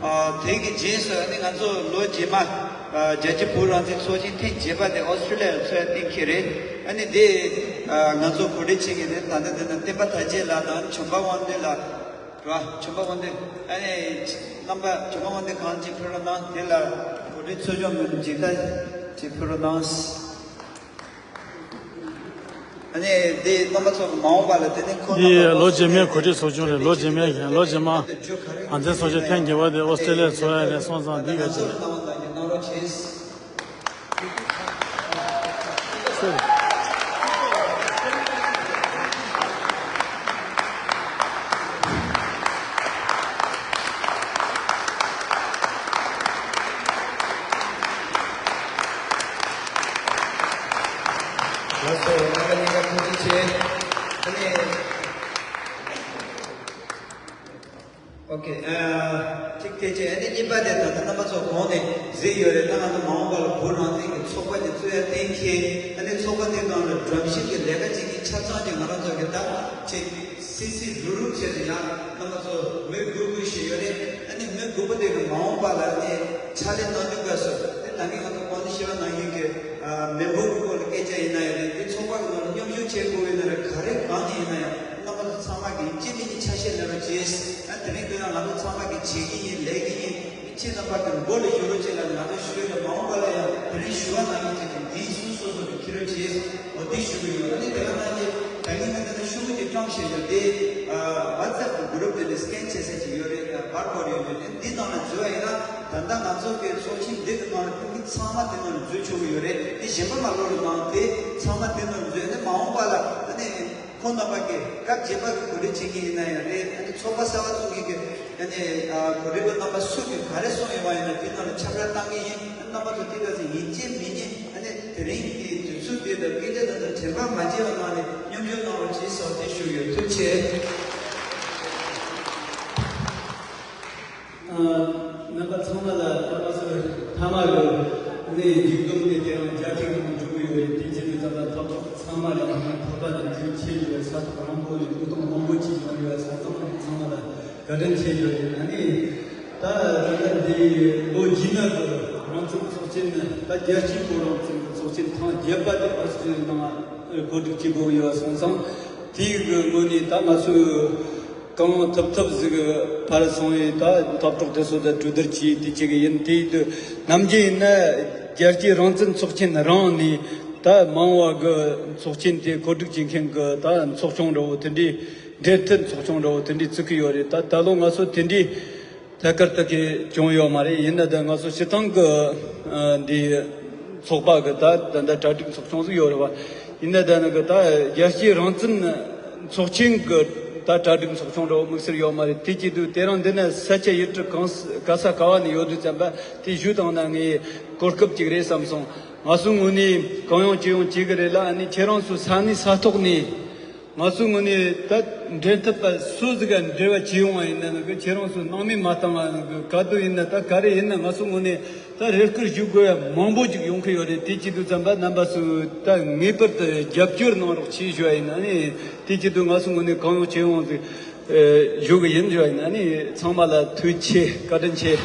ཨ། དེ་གི་རྗེས་སུ་ནི་ང་ཚོ་ལོ་རྗེས་མ། ཨ། རྒྱལ་སྤྱིའི་བོད་རང་བཙན་ཚོགས་ཆེན་ཐེངས་བརྒྱད་པ་དེ་ཨོ་སི་ཀྲི་ལི་ཡ་ལ་ཚོགས་ཡ་གཏན་འཁེལ་རེད། ཨ་ནི་དེ། ཨ། ང་ཚོ་གོ་སྒྲིག་བྱེད་མཁན་དེ་ད་ལྟ་དེ་ན་བསྟན་པ་དར་རྒྱས་ལགས་དང་བྱམས་པ་དབང་འདུས་ལགས་རེད་བ། བྱམས་པ་དབང་འདུས། ཨ་ནི་རྣམ་པ་བྱམས་པ་དབང་འདུས་གང་ཅིག་ཕེབས་རོགས་གནང་། དེ་ལ་གོ་སྒྲིག་ཚོགས་ཆུང་མི་འཇིགས་ད་ཅིག་ཕེབས་རོགས་གནང་། ཨ་ནི་འདི་རྣམ་པ་ཚོ་མ་འོངས་པ་ལ་དེ་ནི་ཁོ་འདི་རྣམ་པ་ལོ་རྗེས་མའི་གོ་སྒྲིག་ཚོགས་ཆུང་རེད། ལོ་རྗེས་མའི་ལོ་རྗེས་མ་རང་བཙན་ཚོགས་ཆེན་ཐེངས་བརྒྱད་པ་དེ་ཨོ་སི་ཀྲི་ལི་ཡར་ཚོགས་ཡ་རེད་སོང་ཙང་འདི་ག་ཅིག་ལགས་སོ། རྣམ་པ་གཉིས་ཀ་ཐུགས་རྗེ་ཆེ། ཨ་ནི། ཨོ་ཁེ། ཨ། ཐིག་ཐེ་ཆེ། ཨ་ནི་གཉིས་པ་དེ་ད་ལྟ་རྣམ་པ་ཚོ་གོང་ནས་གཟིགས་ཡོད་རེད། ད་ང་ཚོ་མ་འོངས་པ་ལ་བོད་རང་བཙན་གྱི་ཚོགས་པ་དེ་བཙུགས་ཡ་གཏན་འཁེལ། ཨ་ནི་ཚོགས་པ་དེ་ནང་ལ་སྒྲོམ་གཞི་གི་ལས་ཀ་བྱེད་མཁན་ཆ་ཚང་གི་ང་རང་ཚོ་གི་ད་ཆེ་སི་སི་རུ་རུ་བྱས་ཏེ་ཡང་རྣམ་པ་ཚོ་མི་དགུ་དགུ་ཞིག་ཡོད་རེད། ཨ་ནི་མི་དགུ་པོ་དེ་གི་མ་འོངས་པ་ལ་ཨ་ནི་ཕྱག་ལས་གནང་དུས་སྐབས་སུ་དེ་ད་གིན་ང་ཚོ་གོང་ནས་བཤད་པ་ནང་བཞིན་གི། ཨ། མི་འབོར་གྱི་སྐོར་ལ་སྐད་ཆ་ཡིན་ན་ཡང་རེད། དེ་ཚོགས་པ་གི་ནང་ལ་མཉམ་ཞུགས་བྱེད་དགོས་པའི་ན་རེད། ག་རེ་གང་ནས་ཡིན་ན་ཡང་རྣམ་པ་ཚོ་ཚང་མ་གི་གཅིག་མིན་གཉིས་ཆ་ཤས་ལེན་རོགས་བྱེད། ཨ། དེ་རིང་དེ་ཡང་ང་ཚོ་ཚང་མ་གི་བྱེད་ཀྱི་ཡིན། ལས་ཀྱི་ཡིན། ཁྱེད་རྣམ་པ་གི་མགོ་ལ་ཞུ་རོགས་བྱེད་ལ་ང་ཚོ་ཞུ་ཡོད་ལ་མ་འོངས་པ་ལ་ཡང་དེ་རིང་ཞུ་བ་ནང་བཞིན་བྱེད་ཀྱི་འདིའི་སུ་སོ་སོ་གི་ཁྱེད་རོགས་བྱེད། འོ་དེ་ཞུ་གི་ཡོད། ཨ་ནི་དེ་ག་ནང་བཞིན་ད་གིན་ང་ཚོ་ཤོག་བུ་དེ་བཀྲམ་བཞག་ཡོད་དེ། ཨ། ཝ་ཊི་སེབ་གི་གུ་རུབ་དེ་ལ་སི་ཀེན་བྱེད་ས་ཅིག་ཡོད་རེད། ཨ། བར་ཀོ་ཌི་ཡོད་རེད། འདི་ནང་ལ་འཛུལ་བ་ཡིན་ན་ད་ལྟ་ང་ཚོ་གི་ཚོགས་ཆེན་འདི་གི་ནང་ལ་ཕེབས་མཁན་ཚང་མ་དེ་ནང་ལ་འཛུལ་ཆོག་གི་ཡོད་རེད། དེ་གཞན་པ་མ་ལོག་རུ་ནང་དེ་ཚང་མ་དེ་ནང་ལ་འཛུལ་ནས་མ་འོངས་པ་ལ་ཨ་ནི་ཁོང་རྣམ་པ་གི་སྐབས་བརྗེ་པ་གི་གོ་སྒྲིག་བྱེད་མཁན་ཡིན་ན་ཡང་རེད། ཨ་ནི་ཚོགས་པ་གསར་པ་བཙུགས་མཁན་གི་ཨ་ནི་གོ་སྒྲིག་པ་རྣམ་པ་སུ་གི་ག་རེ་གསུངས་ཡོད་པ་ཡིན་ན་དེ་ནང་ལ་ཁྱབ་བསྒྲགས་བཏང་གི་ཡིན། རྣམ་པ་ཚོ་དེ་ག་ཚོད་ཡིན་གཅིག་མིན་གཉིས་ཨ་ནི་དེ་རིང་གི་དུས་ཚོད་དེ་དང་སྐད་ཆ་དེ་དང་དྲན་པ་མ་བརྗེད་པ་གནང་ནས་མཉམ་ཞུགས་གནང་རོགས་བྱེད་ཟེར་དེ་ཞུ་ཡོད། ཐུགས་རྗེ་ཆེ། ཨ། རྣམ་པ་ཚང་མ་ལ་ད་ང་ཚོ་ཐ་མ་གི་ནས་མཇུག་སྡོམ་དེ་དེ་རང་རྒྱ་ཁྱོན་གྱི་ནང་འཇུག་གི་ཡོད་རེད། དེ་བྱས་ནས་ད་ལྟ་ཐོབ་ཚང་མ་ལ་ང་ཐོབ་པ་དང་རྒྱུན་ཆད་ཡོད། ས་ཐོག་རང་པོ་ནས་ཐུགས་དང་མང་པོ་ཅིག་ཡོང་ཡོད། ས་ཐོག་ཚང་མ་ལ་བཀའ་དྲིན་ཆེ་ཡོད་རེད། ཨ་ནི་ད་ད་ལྟ་འདི་ལོ་རྗེས་མ་གི་རང་བཙན་ཚོགས་ཆེན་ནི་ད་རྒྱལ་སྤྱིའི་བོད་རང་བཙན་གྱི་ཚོགས་ཆེན་ཐེངས་བརྒྱད་པ་དེ་ཨོ་སི་ཀྲི་ལི་ཡ་ནང་གོ་སྒྲིག་བྱེད་དགོས་ཡོད་སོང་ཙང་། དེའི་གི་ངོས་ནས་ད་ང་ཚོས་གང་ཐུབ་ཐུབ་ཟིག་ཕར་སོང་བས་ད་ཐབས་གྲོགས་དེ་ཚོ་དང་གྲོས་བསྡུར་བྱས་དེ་བྱེད་གི་ཡིན། དེའི་དུས་ནམ་རྒྱུན་ཡིན་ན་རྒྱལ་སྤྱིའི་རང་བཙན་ཚོགས་ཆེན་རང་ནས་ད་མ་འོངས་པ་གི་ཚོགས་ཆེན་དེ་གོ་སྒྲིག་བྱེད་མཁན་གི་ད་ཚོགས་ཆུང་འདྲ་བོ་དེ་འདྲའི་འབྲེལ་མཐུད་ཚོགས་ཆུང་འདྲ་བོ་དེ་འདྲའི་བཙུགས་གི་ཡོད་རེད། ད་ད་ལོ་ང་ཚོ་དེ་འདྲའི་ཐད་ཀར་ཐད་ཀར་བྱུང་ཡོད་མ་རེད། ཡིན་ན་ད་ང་ཚོ་སྤྱི་བཏང་གི་ཨ་འདི་ཚོགས་པ་གི་ད་ད་ད་གྲ་སྒྲིག་ཚོགས་ཆུང་ཟིག་ཡོད་རེད་བ། ཡིན་ན་ད་ནི་གི་ད་རྒྱལ་སྤྱིའི་རང་བཙན་ཚོགས་ཆེན་གི་ད་གྲ་སྒྲིག་ཚོགས་ཆུང་འདྲ་བོ་དམིགས་བསལ་ཡོད་མ་རེད། དེ་བྱེད་དུས་དེ་རིང་འདི་ན་ས་ཆ་ཡུལ་གྲུ་གང་ས་ག་ས་ག་བ་ནས་ཡོད་དུས་ཙམ་པ་དེ་ཞུས་བཏང་ན་ངའི་གོ་སྐབས་ཅིག་རེད་བསམ་སོང་། ང་ཚོའི་ངོས་ནས་གང་ཡོང་ཅི་ཡོང་བྱེད་གི་རེད་ལ། ཨ་ནི་ཁྱེད་རང་ཚོ་ས་གནས་ས་ཐོག་ནས། ང་ཚོའི་ངོས་ནས་ད་འབྲེལ་མཐུད་པ་སུ་ཟིག་ག་འབྲེལ་བ་བྱས་ཡོང་བ་ཡིན་ན་ནི་གི་ཁྱེད་རང་ཚོ་སྣང་མེད་མ་བཏང་བ་ནི་གི་ག་དུས་ཡིན་ན་ད་ག་རེ་ཡིན་ན་ང་ཚོའི་ངོས་ནས་ད་རེ་སྐུལ་ཞུ་དགོས་ཡ་མང་པོ་ཅིག་ཡོང་གི་ཡོད་རེད། དེ་བྱེད་དུས་ཙམ་པ་རྣམ་པ་ཚོས་ད་ངེས་པར་དུ་རྒྱབ་སྐྱོར་གནང་རོགས་བྱེད་ཞུ་བ་ཡིན་ན་ནི་དེ་བྱེད་དུས་ང་ཚོའི་ངོས་ནས་གང་ཡོང་ཅི་ཡོང་ཟིག་ཞུ་གི་ཡིན་ཞུ་བ་ཡིན་ན་ནི་ཚང་མ་ལ་ཐུགས་རྗེ་ཆེ། བཀའ་དྲིན་ཆེ།